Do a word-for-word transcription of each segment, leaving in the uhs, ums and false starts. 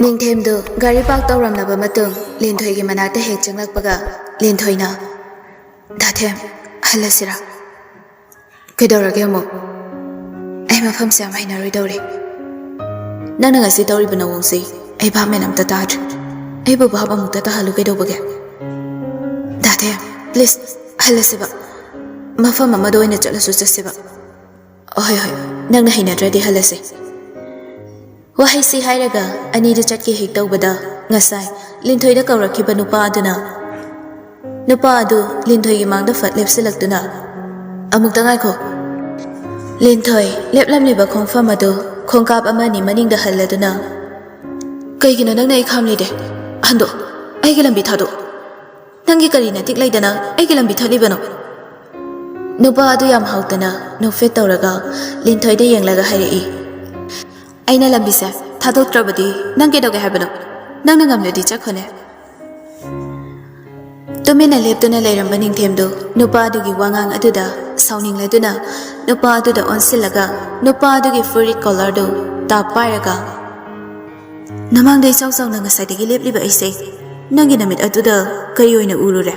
ꯅꯤꯡꯊꯦꯝꯗꯨ ꯒꯥꯔꯤ ꯄꯥꯔꯛ ꯇꯧꯔꯝꯂꯕ ꯃꯇꯨꯡ ꯂꯤꯟꯊꯣꯏꯒꯤ ꯃꯅꯥꯛꯇ ꯍꯦꯛ ꯆꯪꯂꯛꯄꯒ ꯂꯤꯟꯊꯣꯏꯅ, "ꯗꯥꯊꯦꯝ, ꯍꯜꯂꯁꯤꯔꯥ?" "ꯀꯩꯗꯧꯔꯒꯦ ꯑꯃꯨꯛ? ꯑꯩ ꯃꯐꯝꯁꯦ ꯌꯥꯝ ꯍꯩꯅꯔꯣꯏꯗꯧꯔꯦ꯫ ꯅꯪꯅ ꯉꯁꯤ ꯇꯧꯔꯤꯕ ꯅꯑꯣꯡꯁꯤ ꯑꯩ ꯚꯥꯞ ꯃꯦꯟ ꯑꯝꯇ ꯇꯥꯗ꯭ꯔꯦ꯫ ꯑꯩꯕꯨ ꯚꯥꯞ ꯑꯃꯨꯛꯇ ꯇꯥꯍꯜꯂꯨ ꯀꯩꯗꯧꯕꯒꯦ? ꯗꯥꯊꯦꯝ, please, ꯍꯜꯂꯁꯤꯕ꯫ ꯃꯐꯝ ꯑꯃꯗ ꯑꯣꯏꯅ ꯆꯠꯂꯁꯨ ꯆꯠꯁꯤꯕ꯫ ꯍꯣꯏ, ꯍꯣꯏ, ꯅꯪꯅ ꯍꯩꯅꯗ꯭ꯔꯗꯤ ꯍꯜꯂꯁꯤ꯫" ꯋꯥꯍꯩꯁꯤ ꯍꯥꯏꯔꯒ ꯑꯅꯤꯗꯨ ꯆꯠꯀꯦ ꯍꯦꯛ ꯇꯧꯕꯗ, ꯉꯁꯥꯏ ꯂꯤꯟꯊꯣꯏꯗ ꯀꯧꯔꯛꯈꯤꯕ ꯅꯨꯄꯥ ꯑꯗꯨꯅ, ꯅꯨꯄꯥ ꯑꯗꯨ ꯂꯤꯟꯊꯣꯏꯒꯤ ꯃꯥꯡꯗ ꯐꯠ ꯂꯦꯞꯁꯤꯜꯂꯛꯇꯨꯅ, "ꯑꯃꯨꯛꯇ ꯉꯥꯏꯈꯣ꯫" ꯂꯤꯟꯊꯣꯏ ꯂꯦꯞꯂꯝꯂꯤꯕ ꯈꯣꯡꯐꯝ ꯑꯗꯨ ꯈꯣꯡꯀꯥꯞ ꯑꯃ ꯑꯅꯤ ꯃꯅꯤꯡꯗ ꯍꯜꯂꯗꯨꯅ, "ꯀꯩꯒꯤꯅꯣ ꯅꯪꯅ ꯑꯩ ꯈꯥꯝꯂꯤꯗꯤ? ꯍꯟꯗꯣꯛ, ꯑꯩꯒꯤ ꯂꯝꯕꯤ ꯊꯥꯗꯣꯛ꯫ ꯅꯪꯒꯤ ꯀꯔꯤ ꯅꯇꯤꯛ ꯂꯩꯗꯅ ꯑꯩꯒꯤ ꯂꯝꯕꯤ ꯊꯠꯂꯤꯕꯅꯣ?" ꯅꯨꯄꯥ ꯑꯗꯨ ꯌꯥꯝ ꯍꯥꯎꯇꯅ ꯅꯣꯛꯐꯦꯠ ꯇꯧꯔꯒ ꯂꯤꯟꯊꯣꯏꯗ ꯌꯦꯡꯂꯒ ꯍꯥꯏꯔꯛꯏ, "ꯑꯩꯅ ꯂꯝꯕꯤꯁꯦ ꯊꯥꯗꯣꯛꯇ꯭ꯔꯕꯗꯤ ꯅꯪ ꯀꯩꯗꯧꯒꯦ ꯍꯥꯏꯕꯅꯣ? ꯅꯪꯅ ꯉꯝꯂꯗꯤ ꯆꯠꯈꯣꯅꯦ꯫" ꯇꯨꯃꯤꯟꯅ ꯂꯦꯞꯇꯨꯅ ꯂꯩꯔꯝꯕ ꯅꯤꯡꯊꯦꯝꯗꯨ ꯅꯨꯄꯥ ꯑꯗꯨꯒꯤ ꯋꯥꯉꯥꯡ ꯑꯗꯨꯗ ꯁꯥꯎꯅꯤꯡꯂꯗꯨꯅ ꯅꯨꯄꯥ ꯑꯗꯨꯗ ꯑꯣꯟꯁꯤꯜꯂꯒ ꯅꯨꯄꯥ ꯑꯗꯨꯒꯤ ꯐꯨꯔꯤꯠ ꯀꯣꯂꯔꯗꯨ ꯇꯥꯞ ꯄꯥꯏꯔꯒ, "ꯅꯃꯥꯡꯗ ꯏꯆꯥꯎ ꯆꯥꯎꯅ ꯉꯁꯥꯏꯗꯒꯤ ꯂꯦꯞꯂꯤꯕ ꯑꯩꯁꯦ ꯅꯪꯒꯤ ꯅꯃꯤꯠ ꯑꯗꯨꯗ ꯀꯔꯤ ꯑꯣꯏꯅ ꯎꯔꯨꯔꯦ?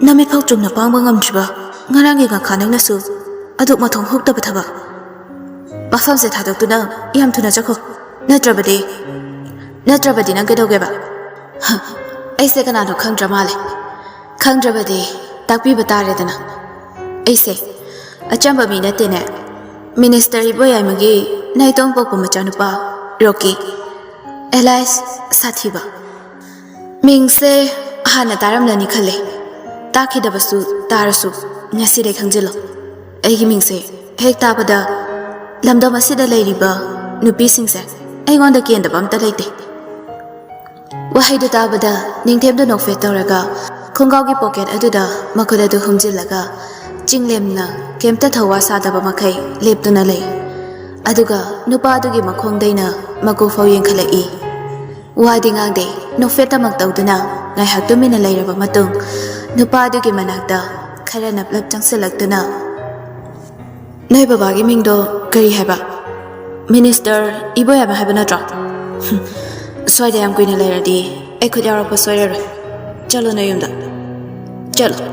ꯅꯃꯤꯠ ꯐꯥꯎ ꯆꯨꯝꯅ ꯄꯥꯡꯕ ꯉꯝꯗ꯭ꯔꯤꯕ ꯉꯔꯥꯡꯒꯤ ꯉꯥꯈꯥ ꯅꯪꯅꯁꯨ ꯑꯗꯨꯛ ꯃꯊꯣꯡ ꯍꯨꯛꯇꯕ ꯊꯕꯛ꯫ ꯃꯐꯝꯁꯦ ꯊꯥꯗꯣꯛꯇꯨꯅ ꯌꯥꯝ ꯊꯨꯅ ꯆꯠꯈꯣ꯫ ꯅꯠꯇ꯭ꯔꯕꯗꯤ, ꯅꯠꯇ꯭ꯔꯕꯗꯤ ꯅꯪ ꯀꯩꯗꯧꯒꯦꯕ? ꯍ, ꯑꯩꯁꯦ ꯀꯅꯥꯅꯣ ꯈꯪꯗ꯭ꯔ ꯃꯥꯜꯂꯦ꯫ ꯈꯪꯗ꯭ꯔꯕꯗꯤ ꯇꯥꯛꯄꯤꯕ ꯇꯥꯔꯦꯗꯅ꯫ ꯑꯩꯁꯦ ꯑꯆꯝꯕ ꯃꯤ ꯅꯠꯇꯦꯅꯦ꯫ ꯃꯤꯅꯤꯁꯇꯔ ꯏꯕꯣꯌꯥꯏꯃꯒꯤ ꯅꯥꯏꯇꯣꯝ ꯄꯣꯛꯄ ꯃꯆꯥꯅꯨꯄꯥ ꯔꯣꯀꯤ, ꯑꯦꯂꯥꯏꯁ ꯁꯥꯊꯤꯕ꯫" ꯃꯤꯡꯁꯦ ꯍꯥꯟꯅ ꯇꯥꯔꯝꯂꯅꯤ ꯈꯜꯂꯦ꯫ ꯇꯥꯈꯤꯗꯕꯁꯨ ꯇꯥꯔꯁꯨ, ꯉꯁꯤꯗꯩ ꯈꯪꯖꯤꯜꯂꯣ꯫ ꯑꯩꯒꯤ ꯃꯤꯡꯁꯦ ꯍꯦꯛ ꯇꯥꯕꯗ ꯂꯝꯗꯝ ꯑꯁꯤꯗ ꯂꯩꯔꯤꯕ ꯅꯨꯄꯤꯁꯤꯡꯁꯦ ꯑꯩꯉꯣꯟꯗ ꯀꯦꯟꯗꯕ ꯑꯝꯇ ꯂꯩꯇꯦ꯫ ꯋꯥꯍꯩꯗꯨ ꯇꯥꯕꯗ ꯅꯤꯡꯊꯦꯝꯗꯨ ꯅꯣꯛꯐꯦꯠ ꯇꯧꯔꯒ ꯈꯣꯡꯒ꯭ꯔꯥꯎꯒꯤ ꯄꯣꯀꯦꯠ ꯑꯗꯨꯗ ꯃꯈꯨꯠ ꯑꯗꯨ ꯍꯨꯝꯖꯤꯜꯂꯒ ꯆꯤꯡꯂꯦꯝꯅ ꯀꯩꯝꯇ ꯊꯧꯋꯥ ꯁꯥꯗꯕ ꯃꯈꯩ ꯂꯦꯞꯇꯨꯅ ꯂꯩ꯫ ꯑꯗꯨꯒ ꯅꯨꯄꯥꯗꯨꯒꯤ ꯃꯈꯣꯡꯗꯩꯅ ꯃꯀꯣꯛ ꯐꯥꯎ ꯌꯦꯡꯈꯠꯂꯛꯏ꯫ ꯋꯥꯗꯤ ꯉꯥꯡꯗꯦ, ꯅꯣꯛꯐꯦꯠꯇꯃꯛ ꯇꯧꯗꯨꯅ ꯉꯥꯏꯍꯥꯛ ꯇꯨꯃꯤꯟꯅ ꯂꯩꯔꯕ ꯃꯇꯨꯡ ꯅꯨꯄꯥꯗꯨꯒꯤ ꯃꯅꯥꯛꯇ ꯈꯔ ꯅꯞꯂꯞ ꯆꯪꯁꯤꯜꯂꯛꯇꯨꯅ, "ꯅꯣꯏ ꯕꯕꯥꯒꯤ ꯃꯤꯡꯗꯣ ꯀꯔꯤ ꯍꯥꯏꯕ? ꯃꯤꯅꯤꯁꯇꯔ ꯏꯕꯣꯌꯥꯏꯃ ꯍꯥꯏꯕ ꯅꯠꯇ꯭ꯔꯣ?" "ꯍꯨꯝ, ꯁ꯭ꯋꯥꯏꯗ ꯌꯥꯝ ꯀꯨꯏꯅ ꯂꯩꯔꯗꯤ ꯑꯩ ꯈꯨꯠ ꯌꯥꯎꯔꯛꯄ ꯁꯣꯏꯔꯔꯣꯏ꯫ ꯆꯠꯂꯣ ꯅꯌꯨꯝꯗ꯫ ꯆꯠꯂꯣ꯫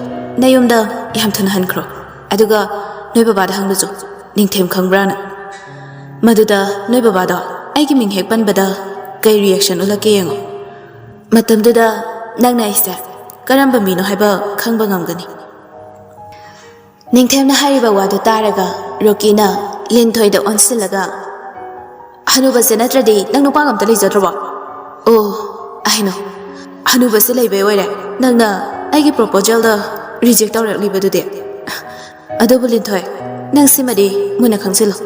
ꯅꯌꯨꯝꯗ ꯌꯥꯝ ꯊꯨꯅ ꯍꯟꯈ꯭ꯔꯣ꯫ ꯑꯗꯨꯒ ꯅꯣꯏ ꯕꯕꯥꯗ ꯍꯪꯂꯨꯆꯣ꯫ ꯅꯤꯡꯊꯦꯝ ꯈꯪꯕ꯭ꯔꯥꯅ꯫ ꯃꯗꯨꯗ ꯅꯣꯏ ꯕꯕꯥꯗꯣ ꯑꯩꯒꯤ ꯃꯤꯡ ꯍꯦꯛ ꯄꯟꯕꯗ ꯀꯩ reaction ꯎꯠꯂꯛꯀꯦ ꯌꯦꯡꯉꯣ꯫ ꯃꯇꯝꯗꯨꯗ ꯅꯪꯅ ꯑꯩꯁꯦ ꯀꯔꯝꯕ ꯃꯤꯅꯣ ꯍꯥꯏꯕ ꯈꯪꯕ ꯉꯝꯒꯅꯤ꯫ ꯅꯤꯡꯊꯦꯝꯅ ꯍꯥꯏꯔꯤꯕ ꯋꯥꯗꯨ ꯇꯥꯔꯒ ꯔꯣꯀꯤꯅ ꯂꯤꯟꯊꯣꯏꯗ ꯑꯣꯟꯁꯤꯜꯂꯒ, "ꯍꯅꯨꯕꯁꯦ ꯅꯠꯇ꯭ꯔꯗꯤ ꯅꯪ ꯅꯨꯄꯥꯒ ꯑꯝꯇ ꯂꯩꯖꯗ꯭ꯔꯕꯣ?" "ꯑꯣ, ꯑꯩꯅꯣ, ꯍꯅꯨꯕꯁꯦ ꯂꯩꯕꯩ ꯑꯣꯏꯔꯦ ꯅꯪꯅ ꯑꯩꯒꯤ proposalꯗ reject ꯇꯧꯔꯛꯂꯤꯕꯗꯨꯗꯤ꯫ ꯑꯗꯨꯕꯨ ꯂꯤꯟꯊꯣꯏ, ꯅꯪ ꯁꯤꯃꯗꯤ ꯃꯨꯟꯅ ꯈꯪꯖꯤꯜꯂꯣ꯫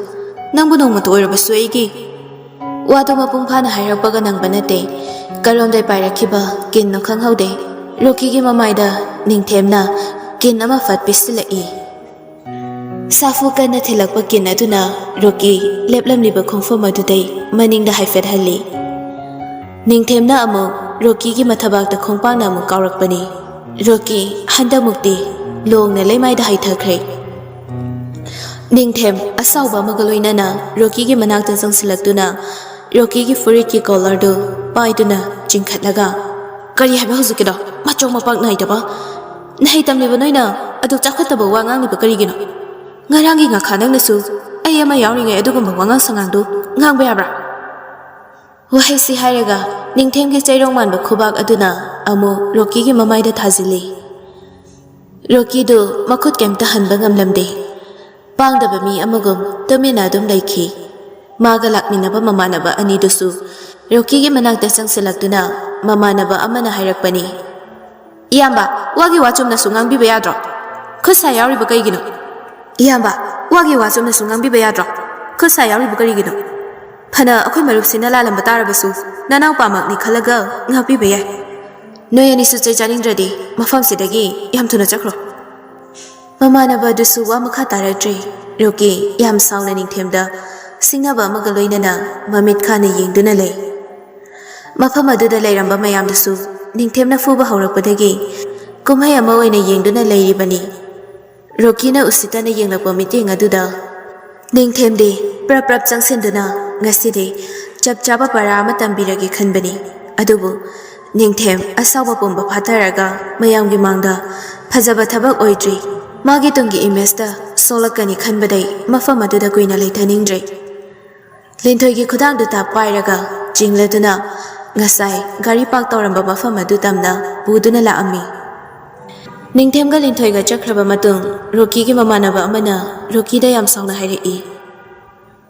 ꯅꯪꯕꯨ ꯅꯣꯡꯃꯇ ꯑꯣꯏꯔꯕꯁꯨ ꯑꯩꯒꯤ..." ꯋꯥꯗꯨ ꯃꯄꯨꯡ ꯐꯥꯅ ꯍꯥꯏꯔꯛꯄꯒ ꯅꯪꯕ ꯅꯠꯇꯦ꯫ ꯀꯔꯣꯝꯗꯩ ꯄꯥꯏꯔꯛꯈꯤꯕ ꯀꯤꯟꯅꯣ ꯈꯪꯍꯧꯗꯦ꯫ ꯔꯣꯀꯤꯒꯤ ꯃꯃꯥꯏꯗ ꯅꯤꯡꯊꯦꯝꯅ ꯀꯤꯟ ꯑꯃ ꯐꯠ ꯄꯤꯁꯤꯜꯂꯛꯏ꯫ ꯁꯥꯐꯨ ꯀꯟꯅ ꯊꯤꯜꯂꯛꯄ ꯀꯤꯟ ꯑꯗꯨꯅ ꯔꯣꯀꯤ ꯂꯦꯞꯂꯝꯂꯤꯕ ꯈꯣꯡꯐꯝ ꯑꯗꯨꯗꯩ ꯃꯅꯤꯡꯗ ꯍꯥꯏꯐꯦꯠ ꯍꯜꯂꯤ꯫ ꯅꯤꯡꯊꯦꯝꯅ ꯑꯃꯨꯛ ꯔꯣꯀꯤꯒꯤ ꯃꯊꯕꯥꯛꯇ ꯈꯣꯡꯄꯥꯛꯅ ꯑꯃꯨꯛ ꯀꯥꯎꯔꯛꯄꯅꯤ꯫ ꯔꯣꯀꯤ ꯍꯟꯗꯛꯃꯨꯛꯇꯤ ꯂꯣꯡꯅ ꯂꯩꯃꯥꯏꯗ ꯍꯥꯏꯊꯈ꯭ꯔꯦ꯫ ꯅꯤꯡꯊꯦꯝ ꯑꯁꯥꯎꯕ ꯑꯃꯒ ꯂꯣꯏꯅꯅ ꯔꯣꯀꯤꯒꯤ ꯃꯅꯥꯛꯇ ꯆꯪꯁꯤꯜꯂꯛꯇꯨꯅ ꯔꯣꯀꯤꯒꯤ ꯐꯨꯔꯤꯠꯀꯤ collarꯗꯨ ꯄꯥꯏꯗꯨꯅ ꯆꯤꯡꯈꯠꯂꯒ, "ꯀꯔꯤ ꯍꯥꯏꯕ ꯍꯧꯖꯤꯛꯀꯤꯗꯣ? ꯃꯆꯣꯡ ꯃꯄꯥꯛ ꯅꯥꯏꯗꯕ꯫ ꯅꯍꯩ ꯇꯝꯂꯤꯕ ꯅꯣꯏꯅ ꯑꯗꯨ ꯆꯥꯎꯈꯠꯇꯕ ꯋꯥ ꯉꯥꯡꯂꯤꯕ ꯀꯔꯤꯒꯤꯅꯣ? ꯉꯔꯥꯡꯒꯤ ꯉꯥꯈꯥ ꯅꯪꯅꯁꯨ ꯑꯩ ꯑꯃ ꯌꯥꯎꯔꯤꯉꯩ ꯑꯗꯨꯒꯨꯝꯕ ꯋꯥꯉꯥꯡ ꯁꯉꯥꯡꯗꯨ ꯉꯥꯡꯕ ꯌꯥꯕ꯭ꯔꯥ?" ꯋꯥꯍꯩꯁꯤ ꯍꯥꯏꯔꯒ ꯅꯤꯡꯊꯦꯝꯒꯤ ꯆꯩꯔꯣꯡ ꯃꯥꯟꯕ ꯈꯨꯕꯥꯛ ꯑꯗꯨꯅ ꯑꯃꯨꯛ ꯔꯣꯀꯤꯒꯤ ꯃꯃꯥꯏꯗ ꯊꯥꯖꯤꯜꯂꯤ꯫ ꯔꯣꯀꯤꯗꯨ ꯃꯈꯨꯠ ꯀꯩꯝꯇ ꯍꯟꯕ ꯉꯝꯂꯝꯗꯦ꯫ ꯄꯥꯡꯗꯕ ꯃꯤ ꯑꯃꯒꯨꯝ ꯇꯨꯃꯤꯟꯅ ꯑꯗꯨꯝ ꯂꯩꯈꯤ꯫ ꯃꯥꯒ ꯂꯥꯛꯃꯤꯟꯅꯕ ꯃꯃꯥꯟꯅꯕ ꯑꯅꯤꯗꯨꯁꯨ ꯔꯣꯀꯤꯒꯤ ꯃꯅꯥꯛꯇ ꯆꯪꯁꯤꯜꯂꯛꯇꯨꯅ ꯃꯃꯥꯟꯅꯕ ꯑꯃꯅ ꯍꯥꯏꯔꯛꯄꯅꯤ, "ꯏꯌꯥꯝꯕ, ꯋꯥꯒꯤ ꯋꯥ ꯆꯨꯝꯅꯁꯨ ꯉꯥꯡꯕꯤꯕ ꯌꯥꯗ꯭ꯔꯣ? ꯈꯨꯠ ꯁꯥ ꯌꯥꯎꯔꯤꯕ ꯀꯩꯒꯤꯅꯣ? ꯏꯌꯥꯝꯕ, ꯋꯥꯒꯤ ꯋꯥ ꯆꯨꯝꯅꯁꯨ ꯉꯥꯡꯕꯤꯕ ꯌꯥꯗ꯭ꯔꯣ? ꯈꯨꯠ ꯁꯥ ꯌꯥꯎꯔꯤꯕ ꯀꯔꯤꯒꯤꯅꯣ? ꯐꯅ ꯑꯩꯈꯣꯏ ꯃꯔꯨꯞꯁꯤꯅ ꯂꯥꯜꯂꯝꯕ ꯇꯥꯔꯕꯁꯨ, ꯅꯅꯥꯎꯄꯥꯃꯛꯅꯤ ꯈꯜꯂꯒ ꯉꯥꯛꯄꯤꯕ ꯌꯥꯏ꯫ ꯅꯣꯏ ꯑꯅꯤꯁꯨ ꯆꯩ ꯆꯥꯅꯤꯡꯗ꯭ꯔꯗꯤ ꯃꯐꯝꯁꯤꯗꯒꯤ ꯌꯥꯝ ꯊꯨꯅ ꯆꯠꯈ꯭ꯔꯣ꯫" ꯃꯃꯥꯟꯅꯕ ꯑꯗꯨꯁꯨ ꯋꯥ ꯃꯈꯥ ꯇꯥꯔꯛꯇ꯭ꯔꯦ꯫ ꯔꯣꯀꯤ ꯌꯥꯝ ꯁꯥꯎꯅ ꯅꯤꯡꯊꯦꯝꯗ ꯁꯤꯡꯅꯕ ꯑꯃꯒ ꯂꯣꯏꯅꯅ ꯃꯃꯤꯠ ꯈꯥꯅ ꯌꯦꯡꯗꯨꯅ ꯂꯩ꯫ ꯃꯐꯝ ꯑꯗꯨꯗ ꯂꯩꯔꯝꯕ ꯃꯌꯥꯝꯗꯨꯁꯨ ꯅꯤꯡꯊꯦꯝꯅ ꯐꯨꯕ ꯍꯧꯔꯛꯄꯗꯒꯤ ꯀꯨꯝꯍꯩ ꯑꯃ ꯑꯣꯏꯅ ꯌꯦꯡꯗꯨꯅ ꯂꯩꯔꯤꯕꯅꯤ꯫ ꯔꯣꯀꯤꯅ ꯎꯁꯤꯠꯇꯅ ꯌꯦꯡꯂꯛꯄ ꯃꯤꯠꯌꯦꯡ ꯑꯗꯨꯗ ꯅꯤꯡꯊꯦꯝꯗꯤ ꯄ꯭ꯔꯞ ꯄ꯭ꯔꯞ ꯆꯪꯁꯤꯟꯗꯨꯅ ꯉꯁꯤꯗꯤ ꯆꯞ ꯆꯥꯕ ꯄꯔꯥ ꯑꯃ ꯇꯝꯕꯤꯔꯒꯦ ꯈꯟꯕꯅꯤ꯫ ꯑꯗꯨꯕꯨ ꯅꯤꯡꯊꯦꯝ ꯑꯁꯥꯎꯕ ꯄꯨꯝꯕ ꯐꯥꯊꯔꯒ ꯃꯌꯥꯝꯒꯤ ꯃꯥꯡꯗ ꯐꯖꯕ ꯊꯕꯛ ꯑꯣꯏꯗ꯭ꯔꯤ, ꯃꯥꯒꯤ ꯇꯨꯡꯒꯤ ꯏꯃꯦꯖꯇ ꯁꯣꯛꯂꯛꯀꯅꯤ ꯈꯟꯕꯗꯩ ꯃꯐꯝ ꯑꯗꯨꯗ ꯀꯨꯏꯅ ꯂꯩꯊꯅꯤꯡꯗ꯭ꯔꯦ꯫ ꯂꯤꯟꯊꯣꯏꯒꯤ ꯈꯨꯗꯥꯡꯗꯨ ꯇꯥꯞ ꯄꯥꯏꯔꯒ ꯆꯤꯡꯂꯗꯨꯅ ꯉꯁꯥꯏ ꯒꯥꯔꯤ ꯄꯥꯔꯛ ꯇꯧꯔꯝꯕ ꯃꯐꯝ ꯑꯗꯨ ꯇꯝꯅ ꯄꯨꯗꯨꯅ ꯂꯥꯛꯑꯝꯃꯤ꯫ ꯅꯤꯡꯊꯦꯝꯒ ꯂꯤꯟꯊꯣꯏꯒ ꯆꯠꯈ꯭ꯔꯕ ꯃꯇꯨꯡ ꯔꯣꯀꯤꯒꯤ ꯃꯃꯥꯟꯅꯕ ꯑꯃꯅ ꯔꯣꯀꯤꯗ ꯌꯥꯝ ꯁꯥꯎꯅ ꯍꯥꯏꯔꯛꯏ,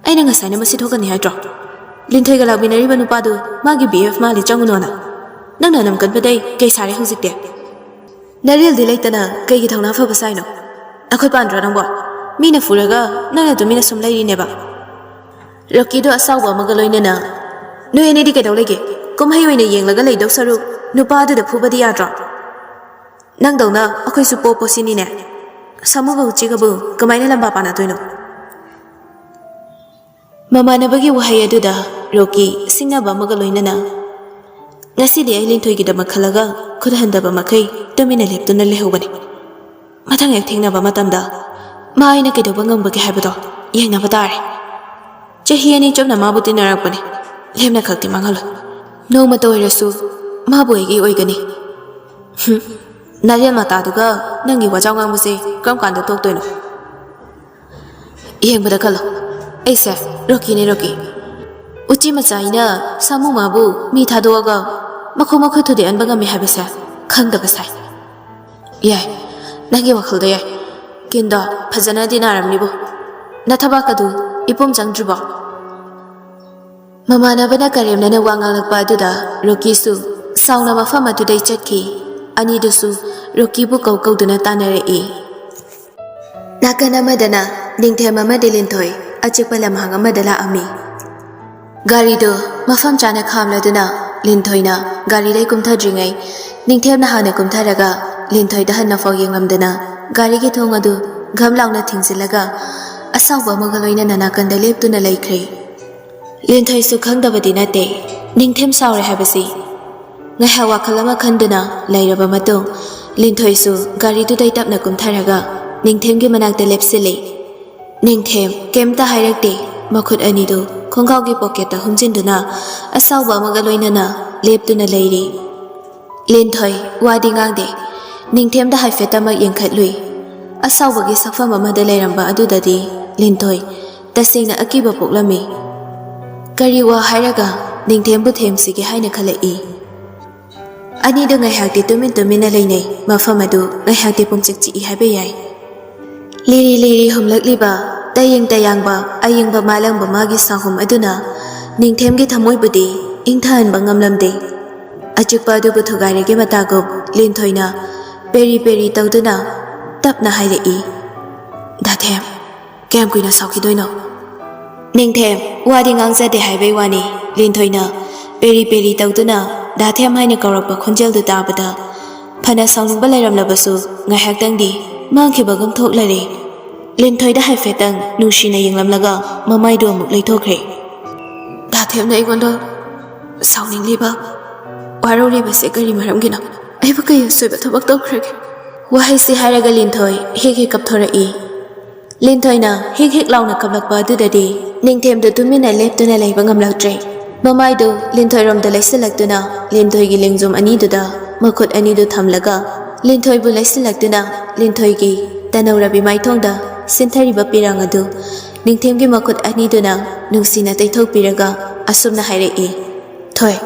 "ꯑꯩꯅ ꯉꯁꯥꯏꯅ ꯃꯁꯤ ꯊꯣꯛꯀꯅꯤ ꯍꯥꯏꯗ꯭ꯔꯣ? ꯂꯤꯟꯊꯣꯏꯒ ꯂꯥꯛꯃꯤꯟꯅꯔꯤꯕ ꯅꯨꯄꯥꯗꯨ ꯃꯥꯒꯤ ꯕꯤ ꯑꯦꯐ ꯃꯥꯜꯂꯤ, ꯆꯪꯉꯨꯅꯣꯅ꯫ ꯅꯪꯅ ꯑꯅꯝ ꯀꯟꯕꯗꯩ ꯀꯩ ꯁꯥꯔꯦ ꯍꯧꯖꯤꯛꯇꯤ? ꯅꯔꯦꯜꯗꯤ ꯂꯩꯇꯅ ꯀꯩꯒꯤ ꯊꯧꯅꯥ ꯐꯕ ꯁꯥꯏꯅꯣ? ꯅꯈꯨꯠ ꯄꯥꯟꯗ꯭ꯔꯣ ꯅꯪꯕꯣ? ꯃꯤꯅ ꯐꯨꯔꯒ ꯅꯪꯅ ꯇꯨꯃꯤꯟꯅ ꯁꯨꯝ ꯂꯩꯔꯤꯅꯦꯕ?" ꯔꯣꯀꯤꯗꯣ ꯑꯁꯥꯎꯕ ꯑꯃꯒ ꯂꯣꯏꯅꯅ, "ꯅꯣꯏ ꯑꯅꯤꯗꯤ ꯀꯩꯗꯧ ꯂꯩꯒꯦ? ꯀꯨꯝꯍꯩ ꯑꯣꯏꯅ ꯌꯦꯡꯂꯒ ꯂꯩꯗꯧ ꯁꯔꯨꯛ ꯅꯨꯄꯥꯗꯨꯗ ꯐꯨꯕꯗꯤ ꯌꯥꯗ꯭ꯔꯣ? ꯅꯪꯗꯧꯅ ꯑꯩꯈꯣꯏꯁꯨ ꯄꯣꯞ ꯄꯣꯁꯤꯅꯤꯅꯦ꯫ ꯁꯥꯃꯨꯒ ꯎꯆꯤꯒꯕꯨ ꯀꯃꯥꯏꯅ ꯂꯝꯕꯥ ꯄꯥꯅꯗꯣꯏꯅꯣ?" ꯃꯃꯥꯟꯅꯕꯒꯤ ꯋꯥꯍꯩ ꯑꯗꯨꯗ ꯔꯣꯀꯤ ꯁꯤꯡꯅꯕ ꯑꯃꯒ ꯂꯣꯏꯅꯅ, "ꯉꯁꯤꯗꯤ ꯑꯩ ꯂꯤꯟꯊꯣꯏꯒꯤꯗꯃꯛ ꯈꯜꯂꯒ ꯈꯨꯠ ꯍꯟꯗꯕ ꯃꯈꯩ ꯇꯨꯃꯤꯟꯅ ꯂꯦꯞꯇꯨꯅ ꯂꯩꯍꯧꯕꯅꯤ꯫ ꯃꯊꯪ ꯍꯦꯛ ꯊꯦꯡꯅꯕ ꯃꯇꯝꯗ ꯃꯥ ꯑꯩꯅ ꯀꯩꯗꯧꯕ ꯉꯝꯕꯒꯦ ꯍꯥꯏꯕꯗꯣ ꯌꯦꯡꯅꯕ ꯇꯥꯔꯦ꯫ ꯆꯍꯤ ꯑꯅꯤ ꯆꯨꯞꯅ ꯃꯥꯕꯨ ꯇꯤꯟꯅꯔꯛꯄꯅꯤ, ꯂꯦꯝꯅ ꯈꯛꯇꯤ ꯃꯥꯡꯍꯜꯂꯣꯏ꯫ ꯅꯣꯡꯃꯇ ꯑꯣꯏꯔꯁꯨ ꯃꯥꯕꯨ ꯑꯩꯒꯤ ꯑꯣꯏꯒꯅꯤ꯫ ꯍꯨꯝ, ꯅꯥꯔꯦꯜ ꯃꯇꯥꯗꯨꯒ ꯅꯪꯒꯤ ꯋꯥꯖꯥꯎ ꯉꯥꯡꯕꯁꯦ ꯀꯔꯝ ꯀꯥꯟꯗ ꯇꯣꯛꯇꯣꯏꯅꯣ? ꯌꯦꯡꯕꯗ ꯈꯜꯂꯣ, ꯑꯩꯁꯦ ꯔꯣꯀꯤꯅꯦ, ꯔꯣꯀꯤ꯫ ꯎꯆꯤ ꯃꯆꯥ ꯑꯩꯅ ꯁꯥꯃꯨ ꯃꯥꯕꯨ ꯃꯤ ꯊꯥꯗꯣꯛꯑꯒ ꯃꯈꯣꯡ ꯃꯈꯨꯠ ꯊꯨꯗꯦꯛꯍꯟꯕ ꯉꯝꯃꯤ ꯍꯥꯏꯕꯁꯦ ꯈꯪꯗꯕ ꯁꯥꯏ꯫ ꯌꯥꯏ, ꯅꯪꯒꯤ ꯋꯥꯈꯜꯗꯣ ꯌꯥꯏ꯫ ꯀꯤꯟꯗꯣ ꯐꯖꯅꯗꯤ ꯅꯥꯔꯝꯅꯤꯕꯨ꯫ ꯅꯊꯕꯥꯛ ꯑꯗꯨ ꯏꯄꯨꯝ ꯆꯪꯗ꯭ꯔꯤꯕꯣ?" ꯃꯃꯥꯟꯅꯕꯅ ꯀꯔꯦꯝꯅꯅ ꯋꯥ ꯉꯥꯡꯂꯛꯄ ꯑꯗꯨꯗ ꯔꯣꯀꯤꯁꯨ ꯁꯥꯎꯅ ꯃꯐꯝ ꯑꯗꯨꯗꯩ ꯆꯠꯈꯤ꯫ ꯑꯅꯤꯗꯨꯁꯨ ꯔꯣꯀꯤꯕꯨ ꯀꯧ ꯀꯧꯗꯨꯅ ꯇꯥꯟꯅꯔꯛꯏ꯫ ꯅꯥꯀꯟ ꯑꯃꯗꯅ ꯅꯤꯡꯊꯦꯝ ꯑꯃꯗꯤ ꯂꯤꯟꯊꯣꯏ ꯑꯆꯤꯛꯄ ꯂꯝꯍꯥꯡ ꯑꯃꯗ ꯂꯥꯛꯑꯝꯃꯤ꯫ ꯒꯥꯔꯤꯗꯨ ꯃꯐꯝ ꯆꯥꯅ ꯈꯥꯝꯂꯗꯨꯅ ꯂꯤꯟꯊꯣꯏꯅ ꯒꯥꯔꯤꯗꯩ ꯀꯨꯝꯊꯗ꯭ꯔꯤꯉꯩ ꯅꯤꯡꯊꯦꯝꯅ ꯍꯥꯟꯅ ꯀꯨꯝꯊꯔꯒ ꯂꯤꯟꯊꯣꯏꯗ ꯍꯟꯅꯐꯥꯎ ꯌꯦꯡꯉꯝꯗꯅ ꯒꯥꯔꯤꯒꯤ ꯊꯣꯡ ꯑꯗꯨ ꯘꯝ ꯂꯥꯎꯅ ꯊꯤꯡꯖꯤꯜꯂꯒ ꯑꯁꯥꯎꯕ ꯑꯃꯒ ꯂꯣꯏꯅꯅ ꯅꯥꯀꯟꯗ ꯂꯦꯞꯇꯨꯅ ꯂꯩꯈ꯭ꯔꯦ꯫ ꯂꯤꯟꯊꯣꯏꯁꯨ ꯈꯪꯗꯕꯗꯤ ꯅꯠꯇꯦ ꯅꯤꯡꯊꯦꯝ ꯁꯥꯎꯔꯦ ꯍꯥꯏꯕꯁꯤ꯫ ꯉꯥꯏꯍꯥꯛ ꯋꯥꯈꯜ ꯑꯃ ꯈꯟꯗꯨꯅ ꯂꯩꯔꯕ ꯃꯇꯨꯡ ꯂꯤꯟꯊꯣꯏꯁꯨ ꯒꯥꯔꯤꯗꯨꯗꯩ ꯇꯞꯅ ꯀꯨꯝꯊꯔꯒ ꯅꯤꯡꯊꯦꯝꯒꯤ ꯃꯅꯥꯛꯇ ꯂꯦꯞꯁꯤꯜꯂꯤ꯫ ꯅꯤꯡꯊꯦꯝ ꯀꯩꯝꯇ ꯍꯥꯏꯔꯛꯇꯦ, ꯃꯈꯨꯠ ꯑꯅꯤꯗꯨ ꯈꯣꯡꯒ꯭ꯔꯥꯎꯒꯤ ꯄꯣꯀꯦꯠꯇ ꯍꯨꯝꯖꯤꯟꯗꯨꯅ ꯑꯁꯥꯎꯕ ꯑꯃꯒ ꯂꯣꯏꯅꯅ ꯂꯦꯞꯇꯨꯅ ꯂꯩꯔꯤ꯫ ꯂꯤꯟꯊꯣꯏ ꯋꯥꯗꯤ ꯉꯥꯡꯗꯦ꯫ ꯅꯤꯡꯊꯦꯝꯗ ꯍꯥꯏꯐꯦꯠꯇꯃꯛ ꯌꯦꯡꯈꯠꯂꯨꯏ꯫ ꯑꯁꯥꯎꯕꯒꯤ ꯁꯛꯐꯝ ꯑꯃꯗ ꯂꯩꯔꯝꯕ ꯑꯗꯨꯗꯗꯤ ꯂꯤꯟꯊꯣꯏ ꯇꯁꯦꯡꯅ ꯑꯀꯤꯕ ꯄꯣꯛꯂꯝꯃꯤ꯫ ꯀꯔꯤ ꯋꯥ ꯍꯥꯏꯔꯒ ꯅꯤꯡꯊꯦꯝꯕꯨ ꯊꯦꯝꯁꯤꯒꯦ ꯍꯥꯏꯅ ꯈꯜꯂꯛꯏ꯫ ꯑꯅꯤꯗꯨ ꯉꯥꯏꯍꯥꯛꯇꯤ ꯇꯨꯃꯤꯟ ꯇꯨꯃꯤꯟꯅ ꯂꯩꯅꯩ꯫ ꯃꯐꯝ ꯑꯗꯨ ꯉꯥꯏꯍꯥꯛꯇꯤ ꯄꯨꯡꯆꯤꯛ ꯆꯤꯛꯏ ꯍꯥꯏꯕ ꯌꯥꯏ꯫ ꯂꯤꯔꯤ ꯂꯤꯔꯤ ꯍꯨꯝꯂꯛꯂꯤꯕ, ꯇꯌꯦꯡ ꯇꯌꯥꯡꯕ, ꯑꯌꯤꯡꯕ ꯃꯥꯂꯪꯕ ꯃꯥꯒꯤ ꯁꯥꯍꯨꯝ ꯑꯗꯨꯅ ꯅꯤꯡꯊꯦꯝꯒꯤ ꯊꯃꯣꯏꯕꯨꯗꯤ ꯏꯪꯊꯍꯟꯕ ꯉꯝꯂꯝꯗꯦ꯫ ꯑꯆꯤꯛꯄ ꯑꯗꯨꯕꯨ ꯊꯨꯒꯥꯏꯔꯒꯦ ꯃꯇꯥꯒꯨꯝ ꯂꯤꯟꯊꯣꯏꯅ ꯄꯦꯔꯤ ꯄꯦꯔꯤ ꯇꯧꯗꯨꯅ ꯇꯞꯅ ꯍꯥꯏꯔꯛꯏ, "ꯗꯥꯊꯦꯝ, ꯀꯌꯥꯝ ꯀꯨꯏꯅ ꯁꯥꯎꯈꯤꯗꯣꯏꯅꯣ?" ꯅꯤꯡꯊꯦꯝ ꯋꯥꯗꯤ ꯉꯥꯡꯖꯗꯦ ꯍꯥꯏꯕꯩ ꯋꯥꯅꯤ꯫ ꯂꯤꯟꯊꯣꯏꯅ ꯄꯦꯔꯤ ꯄꯦꯔꯤ ꯇꯧꯗꯨꯅ ꯗꯥꯊꯦꯝ ꯍꯥꯏꯅ ꯀꯧꯔꯛꯄ ꯈꯣꯟꯖꯦꯜꯗꯨ ꯇꯥꯕꯗ ꯐꯅ ꯁꯥꯎꯅꯤꯡꯕ ꯂꯩꯔꯝꯂꯕꯁꯨ ꯉꯥꯏꯍꯥꯛꯇꯪꯗꯤ ꯃꯥꯡꯈꯤꯕꯒꯨꯝ ꯊꯣꯛꯂꯔꯦ꯫ ꯂꯤꯟꯊꯣꯏꯗ ꯍꯥꯏꯐꯦꯠꯇꯪ ꯅꯨꯡꯁꯤꯅ ꯌꯦꯡꯂꯝꯂꯒ ꯃꯃꯥꯏꯗꯨ ꯑꯃꯨꯛ ꯂꯩꯊꯣꯛꯈ꯭ꯔꯦ꯫ "ꯗꯥꯊꯦꯝꯅ ꯑꯩꯉꯣꯟꯗ ꯁꯥꯎꯅꯤꯡꯂꯤꯕ, ꯋꯥꯔꯧꯔꯤꯕꯁꯦ ꯀꯔꯤ ꯃꯔꯝꯒꯤꯅꯣ? ꯑꯩꯕꯨ ꯀꯩ ꯑꯁꯣꯏꯕ ꯊꯕꯛ ꯇꯧꯈ꯭ꯔꯒꯦ?" ꯋꯥꯍꯩꯁꯤ ꯍꯥꯏꯔꯒ ꯂꯤꯟꯊꯣꯏ ꯍꯦꯛ ꯍꯦꯛ ꯀꯞꯊꯣꯔꯛꯏ꯫ ꯂꯤꯟꯊꯣꯏꯅ ꯍꯤꯛ ꯍꯤꯛ ꯂꯥꯎꯅ ꯀꯞꯂꯛꯄ ꯑꯗꯨꯗꯗꯤ ꯅꯤꯡꯊꯦꯝꯗꯨ ꯇꯨꯃꯤꯟꯅ ꯂꯦꯞꯇꯨꯅ ꯂꯩꯕ ꯉꯝꯂꯛꯇ꯭ꯔꯦ꯫ ꯃꯃꯥꯏꯗꯨ ꯂꯤꯟꯊꯣꯏꯔꯣꯝꯗ ꯂꯩꯁꯤꯜꯂꯛꯇꯨꯅ ꯂꯤꯟꯊꯣꯏꯒꯤ ꯂꯦꯡꯖꯨꯝ ꯑꯅꯤꯗꯨꯗ ꯃꯈꯨꯠ ꯑꯅꯤꯗꯨ ꯊꯝꯂꯒ ꯂꯤꯟꯊꯣꯏꯕꯨ ꯂꯩꯁꯤꯜꯂꯛꯇꯨꯅ ꯂꯤꯟꯊꯣꯏꯒꯤ ꯇꯅꯧꯔꯕꯤ ꯃꯥꯏꯊꯣꯡꯗ ꯁꯤꯟꯊꯔꯤꯕ ꯄꯤꯔꯥꯡ ꯑꯗꯨ ꯅꯤꯡꯊꯦꯝꯒꯤ ꯃꯈꯨꯠ ꯑꯅꯤꯗꯨꯅ ꯅꯨꯡꯁꯤꯅ ꯇꯩꯊꯣꯛꯄꯤꯔꯒ ꯑꯁꯨꯝꯅ ꯍꯥꯏꯔꯛꯏ, "ꯊꯣꯏ,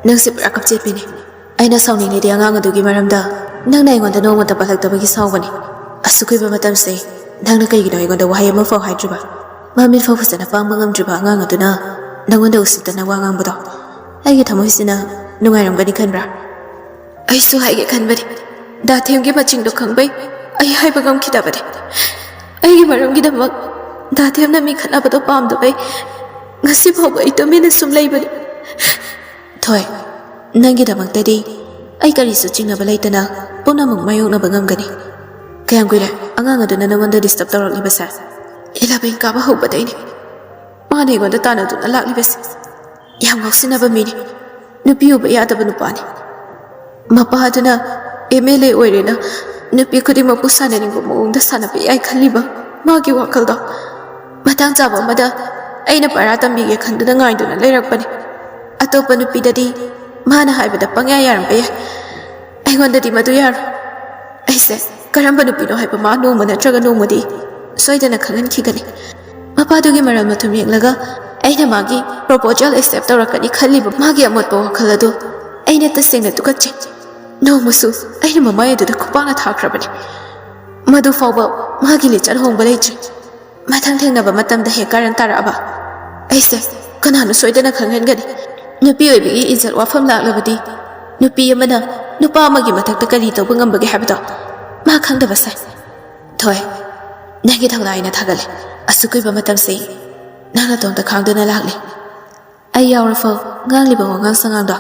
ꯅꯪꯁꯦ ꯄꯨꯔꯥ ꯀꯞꯆꯦꯠꯄꯤꯅꯤ꯫ ꯑꯩꯅ ꯁꯥꯎꯅꯤꯡꯂꯤꯗꯤ ꯑꯉꯥꯡ ꯑꯗꯨꯒꯤ ꯃꯔꯝꯗ ꯅꯪꯅ ꯑꯩꯉꯣꯟꯗ ꯅꯣꯡꯃꯇ ꯄꯜꯂꯛꯇꯕꯒꯤ ꯁꯥꯎꯕꯅꯤ꯫ ꯑꯁꯨꯛ ꯀꯨꯏꯕ ꯃꯇꯝꯁꯦ ꯅꯪꯅ ꯀꯩꯒꯤꯅꯣ ꯑꯩꯉꯣꯟꯗ ꯋꯥꯍꯩ ꯑꯃꯐꯥꯎ ꯍꯥꯏꯗ꯭ꯔꯤꯕ? ꯃꯃꯤꯠ ꯐꯥꯎ ꯐꯖꯅ ꯄꯥꯡꯕ ꯉꯝꯗ꯭ꯔꯤꯕ ꯑꯉꯥꯡ ꯑꯗꯨꯅ ꯅꯪꯉꯣꯟꯗ ꯎꯁꯤꯠꯇꯅ ꯋꯥ ꯉꯥꯡꯕꯗꯣ ꯑꯩꯒꯤ ꯊꯃꯣꯏꯁꯤꯅ ꯅꯨꯡꯉꯥꯏꯔꯝꯒꯅꯤ ꯈꯟꯕ꯭ꯔꯥ? ꯑꯩꯁꯨ ꯍꯥꯏꯒꯦ ꯈꯟꯕꯅꯤ꯫ ꯗꯥꯊꯦꯝꯒꯤ ꯃꯆꯤꯡꯗꯣ ꯈꯪꯕꯩ ꯑꯩ ꯍꯥꯏꯕ ꯉꯝꯈꯤꯗꯕꯅꯤ꯫ ꯑꯩꯒꯤ ꯃꯔꯝꯒꯤꯗꯃꯛ ꯗꯥꯊꯦꯝꯅ ꯃꯤ ꯈꯠꯅꯕꯗꯣ ꯄꯥꯝꯗꯕꯩ ꯉꯁꯤ ꯐꯥꯎꯕ ꯑꯩ ꯇꯨꯃꯤꯟꯅ ꯁꯨꯝ ꯂꯩꯕꯅꯤ꯫" "ꯊꯣꯏ, ꯅꯪꯒꯤꯗꯃꯛꯇꯗꯤ ꯑꯩ ꯀꯔꯤꯁꯨ ꯆꯤꯡꯅꯕ ꯂꯩꯇꯅ ꯄꯨꯝꯅꯃꯛ ꯃꯥꯌꯣꯛꯅꯕ ꯉꯝꯒꯅꯤ꯫ ꯀꯌꯥꯝ ꯀꯨꯏꯔꯦ ꯑꯉꯥꯡ ꯑꯗꯨꯅ ꯅꯪꯉꯣꯟꯗ ꯗꯤꯁꯇꯔꯕ ꯇꯧꯔꯛꯂꯤꯕꯁꯦ?" "ꯏꯂꯚꯦꯟ ꯀꯥꯕ ꯍꯧꯕꯗꯩꯅꯤ ꯃꯥꯅ ꯑꯩꯉꯣꯟꯗ ꯇꯥꯟꯅꯗꯨꯅ ꯂꯥꯛꯂꯤꯕꯁꯦ꯫ ꯌꯥꯝ ꯉꯥꯎꯁꯤꯟꯅꯕ ꯃꯤꯅꯤ꯫ ꯅꯨꯄꯤ ꯎꯕ ꯌꯥꯗꯕ ꯅꯨꯄꯥꯅꯤ꯫ ꯃꯄꯥ ꯑꯗꯨꯅ ꯑꯦꯝ ꯑꯦꯜ ꯑꯦ ꯑꯣꯏꯔꯦꯅ ꯅꯨꯄꯤ ꯈꯨꯗꯤꯡꯃꯛꯄꯨ ꯁꯥꯟꯅꯅꯤꯡꯕ ꯃꯑꯣꯡꯗ ꯁꯥꯟꯅꯕ ꯌꯥꯏ ꯈꯜꯂꯤꯕ ꯃꯥꯒꯤ ꯋꯥꯈꯜꯗꯣ ꯃꯇꯥꯡ ꯆꯥꯕ ꯑꯃꯗ ꯑꯩꯅ ꯄꯔꯥ ꯇꯝꯕꯤꯒꯦ ꯈꯟꯗꯨꯅ ꯉꯥꯏꯗꯨꯅ ꯂꯩꯔꯛꯄꯅꯤ꯫ ꯑꯇꯣꯞꯄ ꯅꯨꯄꯤꯗꯗꯤ ꯃꯥꯅ ꯍꯥꯏꯕꯗ ꯄꯪꯌꯥ ꯌꯥꯔꯝꯕ ꯌꯥꯏ, ꯑꯩꯉꯣꯟꯗꯗꯤ ꯃꯗꯨ ꯌꯥꯔꯣꯏ꯫ ꯑꯩꯁꯦ ꯀꯔꯝꯕ ꯅꯨꯄꯤꯅꯣ ꯍꯥꯏꯕ ꯃꯥ ꯅꯣꯡꯃ ꯅꯠꯇ꯭ꯔꯒ ꯅꯣꯡꯃꯗꯤ ꯁꯣꯏꯗꯅ ꯈꯪꯍꯟꯈꯤꯒꯅꯤ꯫ ꯃꯄꯥꯗꯨꯒꯤ ꯃꯔꯜ ꯃꯊꯨꯝ ꯌꯦꯡꯂꯒ ꯑꯩꯅ ꯃꯥꯒꯤ proposal accept ꯇꯧꯔꯛꯀꯅꯤ ꯈꯜꯂꯤꯕ ꯃꯥꯒꯤ ꯑꯃꯣꯠꯄ ꯋꯥꯈꯜ ꯑꯗꯨ ꯑꯩꯅ ꯇꯁꯦꯡꯅ ꯇꯨꯀꯠꯆꯩ꯫ ꯅꯣꯡꯃꯁꯨ ꯑꯩꯅ ꯃꯃꯥꯏ ꯑꯗꯨꯗ ꯈꯨꯄꯥꯛꯅ ꯊꯥꯈ꯭ꯔꯕꯅꯤ꯫ ꯃꯗꯨ ꯐꯥꯎꯕ ꯃꯥꯒꯤ ꯂꯤꯆꯠ ꯍꯣꯡꯕ ꯂꯩꯇ꯭ꯔꯤ꯫ ꯃꯊꯪ ꯊꯦꯡꯅꯕ ꯃꯇꯝꯗ ꯍꯦꯛ ꯀꯔꯟ ꯇꯥꯔꯛꯑꯕ ꯑꯩꯁꯦ ꯀꯅꯥꯅꯣ ꯁꯣꯏꯗꯅ ꯈꯪꯍꯟꯒꯅꯤ꯫ ꯅꯨꯄꯤ ꯑꯣꯏꯕꯒꯤ ꯏꯖꯠ ꯋꯥꯐꯝ ꯂꯥꯛꯂꯕꯗꯤ ꯅꯨꯄꯤ ꯑꯃꯅ ꯅꯨꯄꯥ ꯑꯃꯒꯤ ꯃꯊꯛꯇ ꯀꯔꯤ ꯇꯧꯕ ꯉꯝꯕꯒꯦ ꯍꯥꯏꯕꯗꯣ ꯃꯥ ꯈꯪꯗꯕ ꯁꯥꯏ꯫ ꯊꯣꯏ, ꯅꯪꯒꯤ ꯊꯧꯅꯥ ꯑꯩꯅ ꯊꯥꯒꯠꯂꯦ꯫ ꯑꯁꯨꯛ ꯀꯨꯏꯕ ꯃꯇꯝꯁꯤ ꯅꯪ ꯅꯇꯣꯝꯇ ꯈꯥꯡꯗꯨꯅ ꯂꯥꯛꯂꯤ꯫ ꯑꯩ ꯌꯥꯎꯔꯐꯥꯎ ꯉꯥꯡꯂꯤꯕ ꯋꯥꯉꯥꯡ ꯁꯉꯥꯡꯗꯣ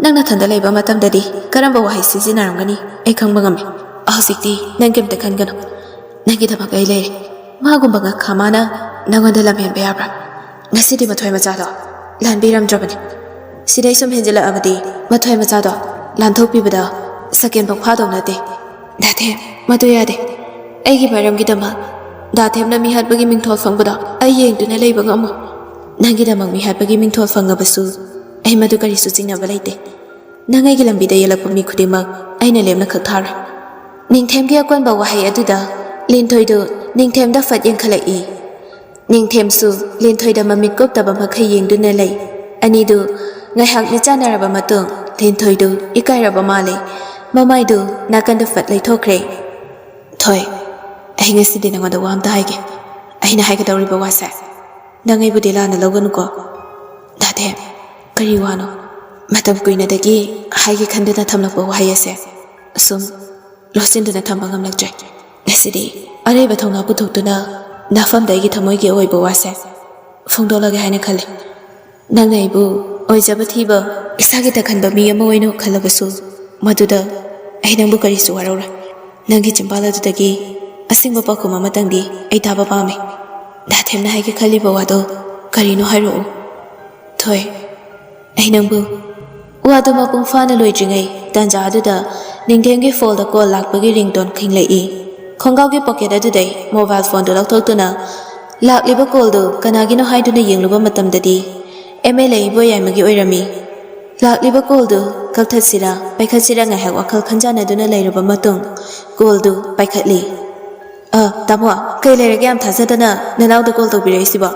ꯅꯪ ꯅꯊꯟꯗ ꯂꯩꯕ ꯃꯇꯝꯗꯗꯤ ꯀꯔꯝꯕ ꯋꯥꯍꯩ ꯁꯤꯖꯤꯟꯅꯔꯝꯒꯅꯤ ꯑꯩ ꯈꯪꯕ ꯉꯝꯃꯤ꯫ ꯍꯧꯖꯤꯛꯇꯤ ꯅꯪ ꯀꯩꯝꯇ ꯈꯟꯒꯅꯨ, ꯅꯪꯒꯤꯗꯃꯛ ꯑꯩ ꯂꯩꯔꯦ꯫ ꯃꯥꯒꯨꯝꯕ ꯉꯛꯈꯥ ꯃꯥꯅ ꯅꯪꯉꯣꯟꯗ ꯂꯝꯍꯦꯟꯕ ꯌꯥꯕ꯭ꯔꯥ? ꯉꯁꯤꯗꯤ ꯃꯊꯣꯏ ꯃꯆꯥꯗꯣ ꯂꯥꯟꯕꯤꯔꯝꯗ꯭ꯔꯕꯅꯤ꯫ ꯁꯤꯗꯩ ꯁꯨꯝ ꯍꯦꯟꯖꯤꯜꯂꯛꯑꯕꯗꯤ ꯃꯊꯣꯏ ꯃꯆꯥꯗꯣ ꯂꯥꯟꯊꯣꯛꯄꯤꯕꯗ ꯁꯦꯀꯦꯟꯐꯥꯎ ꯐꯥꯗꯧ ꯅꯠꯇꯦ꯫ ꯗꯥꯊꯦꯝ, ꯃꯗꯨ ꯌꯥꯗꯦ꯫ ꯑꯩꯒꯤ ꯃꯔꯝꯒꯤꯗꯃꯛ ꯗꯥꯊꯦꯝꯅ ꯃꯤꯍꯥꯠꯄꯒꯤ ꯃꯤꯡꯊꯣꯜ ꯐꯪꯕꯗꯣ ꯑꯩ ꯌꯦꯡꯗꯨꯅ ꯂꯩꯕ ꯉꯝꯃꯣꯏ꯫ ꯅꯪꯒꯤꯗꯃꯛ ꯃꯤꯍꯥꯠꯄꯒꯤ ꯃꯤꯡꯊꯣꯜ ꯐꯪꯉꯕꯁꯨ ꯑꯩ ꯃꯗꯨ ꯀꯔꯤꯁꯨ ꯆꯤꯡꯅꯕ ꯂꯩꯇꯦ꯫ ꯅꯪ ꯑꯩꯒꯤ ꯂꯝꯕꯤꯗ ꯌꯦꯜꯂꯛꯄ ꯃꯤ ꯈꯨꯗꯤꯡꯃꯛ ꯑꯩꯅ ꯂꯦꯝꯅ ꯈꯛ ꯊꯥꯔꯣꯏ꯫ ꯅꯤꯡꯊꯦꯝꯒꯤ ꯑꯀꯣꯟꯕ ꯋꯥꯍꯩ ꯑꯗꯨꯗ ꯂꯤꯟꯊꯣꯏꯗꯨ ꯅꯤꯡꯊꯦꯝꯗ ꯐꯠ ꯌꯦꯡꯈꯠꯂꯛꯏ꯫ ꯅꯤꯡꯊꯦꯝꯁꯨ ꯂꯤꯟꯊꯣꯏꯗ ꯃꯃꯤꯠ ꯀꯨꯞꯇꯕ ꯃꯈꯩ ꯌꯦꯡꯗꯨꯅ ꯂꯩ꯫ ꯑꯅꯤꯗꯨ ꯉꯥꯏꯍꯥꯛ ꯃꯤꯠ ꯆꯥꯟꯅꯔꯕ ꯃꯇꯨꯡ ꯂꯤꯟꯊꯣꯏꯗꯨ ꯏꯀꯥꯏꯔꯕ ꯃꯥꯜꯂꯦ꯫ ꯃꯃꯥꯏꯗꯨ ꯅꯥꯀꯟꯗ ꯐꯠ ꯂꯩꯊꯣꯛꯈ꯭ꯔꯦ꯫ ꯊꯣꯏ, ꯑꯩ ꯉꯁꯤꯗꯤ ꯅꯉꯣꯟꯗ ꯋꯥ ꯑꯝꯇ ꯍꯥꯏꯒꯦ꯫ ꯑꯩꯅ ꯍꯥꯏꯒꯗꯧꯔꯤꯕ ꯋꯥꯁꯦ ꯅꯪ ꯑꯩꯕꯨꯗꯤ ꯂꯥꯟꯅ ꯂꯧꯒꯅꯨꯀꯣ꯫ ꯗꯥꯊꯦꯝ, ꯀꯔꯤ ꯋꯥꯅꯣ? ꯃꯇꯝ ꯀꯨꯏꯅꯗꯒꯤ ꯍꯥꯏꯒꯦ ꯈꯟꯗꯨꯅ ꯊꯝꯂꯛꯄ ꯋꯥꯍꯩ ꯑꯁꯦ ꯁꯨꯝ ꯂꯣꯠꯁꯤꯟꯗꯨꯅ ꯊꯝꯕ ꯉꯝꯂꯛꯇ꯭ꯔꯦ꯫ ꯉꯁꯤꯗꯤ ꯑꯔꯩꯕ ꯊꯧꯅꯥ ꯄꯨꯊꯣꯛꯇꯨꯅ ꯅꯐꯝꯗ ꯑꯩꯒꯤ ꯊꯃꯣꯏꯒꯤ ꯑꯣꯏꯕ ꯋꯥꯁꯦ ꯐꯣꯡꯗꯣꯛꯂꯒꯦ ꯍꯥꯏꯅ ꯈꯜꯂꯤ꯫ ꯅꯪꯅ ꯑꯩꯕꯨ ꯑꯣꯏꯖꯕ ꯊꯤꯕ, ꯏꯁꯥꯒꯤ ꯇꯛꯍꯟꯕ ꯃꯤ ꯑꯃ ꯑꯣꯏꯅ ꯈꯜꯂꯕꯁꯨ, ꯃꯗꯨꯗ ꯑꯩ ꯅꯪꯕꯨ ꯀꯔꯤꯁꯨ ꯋꯥꯔꯧꯔꯣꯏ꯫ ꯅꯪꯒꯤ ꯆꯤꯝꯕꯥꯜ ꯑꯗꯨꯗꯒꯤ ꯑꯁꯦꯡꯕ ꯄꯥꯎꯈꯨꯝ ꯑꯃꯇꯪꯗꯤ ꯑꯩ ꯇꯥꯕ ꯄꯥꯝꯃꯤ꯫ ꯗꯥꯊꯦꯝꯅ ꯍꯥꯏꯒꯦ ꯈꯜꯂꯤꯕ ꯋꯥꯗꯣ ꯀꯔꯤꯅꯣ ꯍꯥꯏꯔꯛꯎ꯫ ꯊꯣꯏ, ꯑꯩ ꯅꯪꯕꯨ ꯋꯥꯗꯨ ꯃꯄꯨꯡ ꯐꯥꯅ ꯂꯣꯏꯗ꯭ꯔꯤꯉꯩ ꯇꯥꯟꯖꯥ ꯑꯗꯨꯗ ꯅꯤꯡꯊꯦꯝꯒꯤ ꯐꯣꯟꯗ ꯀꯣꯜ ꯂꯥꯛꯄꯒꯤ ꯔꯤꯡꯇꯣꯟ ꯈꯤꯡꯂꯛꯏ꯫ ꯈꯣꯡꯒ꯭ꯔꯥꯎꯒꯤ ꯄꯣꯀꯦꯠ ꯑꯗꯨꯗꯩ ꯃꯣꯕꯥꯏꯜ ꯐꯣꯟꯗꯨ ꯂꯧꯊꯣꯛꯇꯨꯅ ꯂꯥꯛꯂꯤꯕ ꯀꯣꯜꯗꯨ ꯀꯅꯥꯒꯤꯅꯣ ꯍꯥꯏꯗꯨꯅ ꯌꯦꯡꯂꯨꯕ ꯃꯇꯝꯗꯗꯤ ꯑꯦꯝ ꯑꯦꯜ ꯑꯦ ꯏꯕꯣꯌꯥꯏꯃꯒꯤ ꯑꯣꯏꯔꯝꯃꯤ꯫ ꯂꯥꯛꯂꯤꯕ ꯀꯣꯜꯗꯨ ꯀꯛꯊꯠꯁꯤꯔꯥ ꯄꯥꯏꯈꯠꯁꯤꯔꯥ ꯉꯥꯏꯍꯥꯛ ꯋꯥꯈꯜ ꯈꯟꯖꯥꯟꯅꯗꯨꯅ ꯂꯩꯔꯕ ꯃꯇꯨꯡ ꯀꯣꯜꯗꯨ ꯄꯥꯏꯈꯠꯂꯤ꯫ "ꯑ, ꯇꯥꯃꯣ, ꯀꯩ ꯂꯩꯔꯒꯦ ꯌꯥꯝ ꯊꯥꯖꯗꯅ ꯅꯅꯥꯎꯗ ꯀꯣꯜ ꯇꯧꯕꯤꯔꯛꯏꯁꯤꯕꯣ?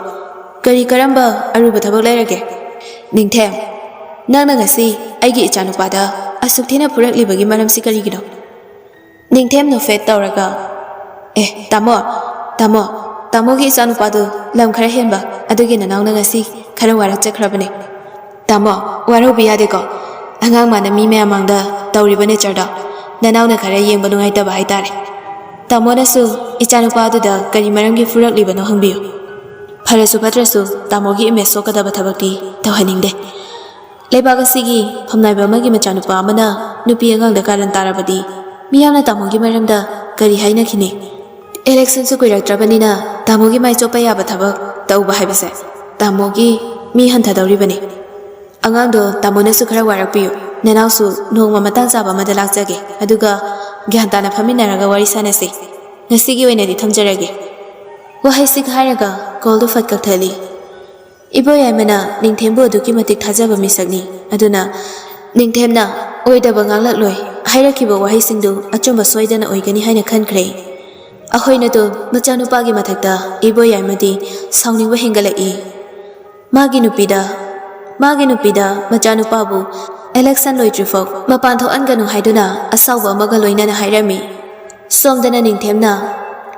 ꯀꯔꯤ ꯀꯔꯝꯕ ꯑꯔꯨꯕ ꯊꯕꯛ ꯂꯩꯔꯒꯦ?" "ꯅꯤꯡꯊꯦꯝ, ꯅꯪꯅ ꯉꯁꯤ ꯑꯩꯒꯤ ꯏꯆꯥꯅꯨꯄꯥꯗ ꯑꯁꯨꯛ ꯊꯤꯅ ꯐꯨꯔꯛꯂꯤꯕꯒꯤ ꯃꯔꯝꯁꯤ ꯀꯔꯤꯒꯤꯅꯣ?" ꯅꯤꯡꯊꯦꯝ ꯅꯣꯛꯐꯦꯠ ꯇꯧꯔꯒ, "ꯑꯦ, ꯇꯥꯃꯣ, ꯇꯥꯃꯣ, ꯇꯥꯃꯣꯒꯤ ꯏꯆꯥꯅꯨꯄꯥꯗꯨ ꯂꯝ ꯈꯔ ꯍꯦꯟꯕ ꯑꯗꯨꯒꯤ ꯅꯅꯥꯎꯅ ꯉꯁꯤ ꯈꯔ ꯋꯥꯔꯛꯆꯈ꯭ꯔꯕꯅꯦ꯫ ꯇꯥꯃꯣ, ꯋꯥꯔꯧꯕꯤ ꯌꯥꯗꯦꯀꯣ꯫ ꯑꯉꯥꯡ ꯃꯥꯅ ꯃꯤ ꯃꯌꯥꯝ ꯃꯥꯡꯗ ꯇꯧꯔꯤꯕ ꯅꯦꯆꯔꯗꯣ ꯅꯅꯥꯎꯅ ꯈꯔ ꯌꯦꯡꯕ ꯅꯨꯡꯉꯥꯏꯇꯕ ꯍꯥꯏꯇꯥꯔꯦ꯫ ꯇꯥꯃꯣꯅꯁꯨ ꯏꯆꯥꯅꯨꯄꯥ ꯑꯗꯨꯗ ꯀꯔꯤ ꯃꯔꯝꯒꯤ ꯐꯨꯔꯛꯂꯤꯕꯅꯣ ꯍꯪꯕꯤꯌꯨ꯫ ꯐꯔꯁꯨ ꯐꯠꯇ꯭ꯔꯁꯨ ꯇꯥꯃꯣꯒꯤ ꯏꯃꯦꯖ ꯁꯣꯛꯀꯗꯕ ꯊꯕꯛꯇꯤ ꯇꯧꯍꯟꯅꯤꯡꯗꯦ꯫ ꯂꯩꯕꯥꯛ ꯑꯁꯤꯒꯤ ꯐꯝꯅꯥꯏꯕ ꯑꯃꯒꯤ ꯃꯆꯥꯅꯨꯄꯥ ꯑꯃꯅ ꯅꯨꯄꯤ ꯑꯉꯥꯡꯗ ꯀꯥꯔꯟ ꯇꯥꯔꯕꯗꯤ ꯃꯤꯌꯥꯝꯅ ꯇꯥꯃꯣꯒꯤ ꯃꯔꯝꯗ ꯀꯔꯤ ꯍꯥꯏꯅꯈꯤꯅꯤ? ꯏꯂꯦꯛꯁꯟꯁꯨ ꯀꯨꯏꯔꯛꯇ꯭ꯔꯕꯅꯤꯅ ꯇꯥꯃꯣꯒꯤ ꯃꯥꯏ ꯆꯣꯞꯄ ꯌꯥꯕ ꯊꯕꯛ ꯇꯧꯕ ꯍꯥꯏꯕꯁꯦ ꯇꯥꯃꯣꯒꯤ ꯃꯤ ꯍꯟꯊꯗꯧꯔꯤꯕꯅꯤ꯫ ꯑꯉꯥꯡꯗꯣ ꯇꯥꯃꯣꯅꯁꯨ ꯈꯔ ꯋꯥꯔꯛꯄꯤꯌꯨ꯫ ꯅꯅꯥꯎꯁꯨ ꯅꯣꯡꯃ ꯃꯇꯥꯡ ꯆꯥꯕ ꯑꯃꯗ ꯂꯥꯛꯆꯒꯦ, ꯑꯗꯨꯒ ꯒ꯭ꯌꯥꯟ ꯇꯥꯅ ꯐꯝꯃꯤꯟꯅꯔꯒ ꯋꯥꯔꯤ ꯁꯥꯟꯅꯁꯤ꯫ ꯉꯁꯤꯒꯤ ꯑꯣꯏꯅꯗꯤ ꯊꯝꯖꯔꯒꯦ꯫" ꯋꯥꯍꯩꯁꯤꯡ ꯍꯥꯏꯔꯒ ꯀꯣꯜꯗꯨ ꯐꯠ ꯀꯛꯊꯠꯂꯤ꯫ ꯏꯕꯣꯌꯥꯏꯃꯅ ꯅꯤꯡꯊꯦꯝꯕꯨ ꯑꯗꯨꯛꯀꯤ ꯃꯇꯤꯛ ꯊꯥꯖꯕ ꯃꯤꯁꯛꯅꯤ꯫ ꯑꯗꯨꯅ ꯅꯤꯡꯊꯦꯝꯅ ꯑꯣꯏꯗꯕ ꯉꯥꯡꯂꯛꯂꯣꯏ, ꯍꯥꯏꯔꯛꯈꯤꯕ ꯋꯥꯍꯩꯁꯤꯡꯗꯨ ꯑꯆꯨꯝꯕ ꯁꯣꯏꯗꯅ ꯑꯣꯏꯒꯅꯤ ꯍꯥꯏꯅ ꯈꯟꯈ꯭ꯔꯦ꯫ ꯑꯩꯈꯣꯏꯅꯗꯨ ꯃꯆꯥꯅꯨꯄꯥꯒꯤ ꯃꯊꯛꯇ ꯏꯕꯣꯌꯥꯏꯃꯗꯤ ꯁꯥꯎꯅꯤꯡꯕ ꯍꯦꯟꯒꯠꯂꯛꯏ꯫ ꯃꯥꯒꯤ ꯅꯨꯄꯤꯗ, ꯃꯥꯒꯤ ꯅꯨꯄꯤꯗ ꯃꯆꯥꯅꯨꯄꯥꯕꯨ ꯏꯂꯦꯛꯁꯟ ꯂꯣꯏꯗ꯭ꯔꯤꯐꯥꯎ ꯃꯄꯥꯟ ꯊꯣꯛꯍꯟꯒꯅꯨ ꯍꯥꯏꯗꯨꯅ ꯑꯁꯥꯎꯕ ꯑꯃꯒ ꯂꯣꯏꯅꯅ ꯍꯥꯏꯔꯝꯃꯤ꯫ ꯁꯣꯝꯗꯅ ꯅꯤꯡꯊꯦꯝꯅ,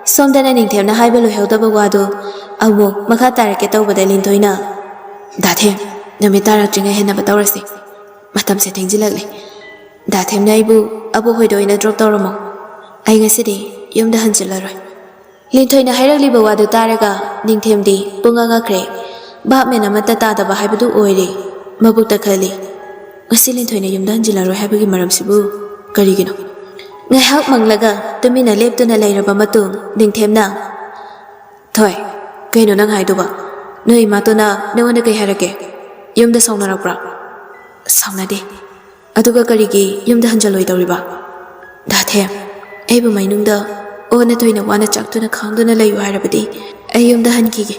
ꯁꯣꯝꯗꯅ ꯅꯤꯡꯊꯦꯝꯅ ꯍꯥꯏꯕ ꯂꯣꯏꯍꯧꯗꯕ ꯋꯥꯗꯨ ꯑꯃꯨꯛ ꯃꯈꯥ ꯇꯥꯔꯛꯀꯦ ꯇꯧꯕꯗ ꯂꯤꯟꯊꯣꯏꯅ, "ꯗꯥꯊꯦꯝ, ꯅꯨꯃꯤꯠ ꯇꯥꯔꯛꯇ꯭ꯔꯤꯉꯩ ꯍꯦꯟꯅꯕ ꯇꯧꯔꯁꯤ꯫ ꯃꯇꯝꯁꯦ ꯊꯦꯡꯖꯤꯜꯂꯛꯂꯦ꯫ ꯗꯥꯊꯦꯝꯅ ꯑꯩꯕꯨ ꯑꯕꯣꯛ ꯍꯣꯏꯗ ꯑꯣꯏꯅ ꯗ꯭ꯔꯣꯞ ꯇꯧꯔꯝꯃꯣ꯫ ꯑꯩ ꯉꯁꯤꯗꯤ ꯌꯨꯝꯗ ꯍꯟꯖꯤꯜꯂꯔꯣꯏ꯫" ꯂꯤꯟꯊꯣꯏꯅ ꯍꯥꯏꯔꯛꯂꯤꯕ ꯋꯥꯗꯨ ꯇꯥꯔꯒ ꯅꯤꯡꯊꯦꯝꯗꯤ ꯄꯨꯡꯉꯛ ꯉꯛꯈ꯭ꯔꯦ꯫ ꯚꯥꯞ ꯃꯦꯟ ꯑꯃꯠꯇ ꯇꯥꯗꯕ ꯍꯥꯏꯕꯗꯨ ꯑꯣꯏꯔꯦ꯫ ꯃꯕꯨꯛꯇ ꯈꯜꯂꯤ, "ꯉꯁꯤ ꯂꯤꯟꯊꯣꯏꯅ ꯌꯨꯝꯗ ꯍꯟꯖꯤꯜꯂꯔꯣꯏ ꯍꯥꯏꯕꯒꯤ ꯃꯔꯝꯁꯤꯕꯨ ꯀꯔꯤꯒꯤꯅꯣ?" ꯉꯥꯏꯍꯥꯛ ꯃꯪꯂꯒ ꯇꯨꯃꯤꯟꯅ ꯂꯦꯞꯇꯨꯅ ꯂꯩꯔꯕ ꯃꯇꯨꯡ ꯅꯤꯡꯊꯦꯝꯅ, "ꯊꯣꯏ, ꯀꯩꯅꯣ ꯅꯪ ꯍꯥꯏꯗꯨꯕ? ꯅꯣꯏ ꯏꯃꯥꯇꯣꯟꯅ ꯅꯉꯣꯟꯗ ꯀꯩ ꯍꯥꯏꯔꯛꯀꯦ? ꯌꯨꯝꯗ ꯁꯥꯎꯅꯔꯛꯄ꯭ꯔꯥ?" "ꯁꯥꯎꯅꯗꯦ꯫ ꯑꯗꯨꯒ ꯀꯔꯤꯒꯤ ꯌꯨꯝꯗ ꯍꯟꯖꯜꯂꯣꯏꯗꯧꯔꯤꯕ?" "ꯗꯥꯊꯦꯝ, ꯑꯩꯕꯨ ꯃꯩꯅꯨꯡꯗ ꯑꯣꯟꯅ ꯇꯩꯅ ꯋꯥꯅ ꯆꯥꯛꯇꯨꯅ ꯈꯥꯡꯗꯨꯅ ꯂꯩꯌꯨ ꯍꯥꯏꯔꯕꯗꯤ ꯑꯩ ꯌꯨꯝꯗ ꯍꯟꯈꯤꯒꯦ꯫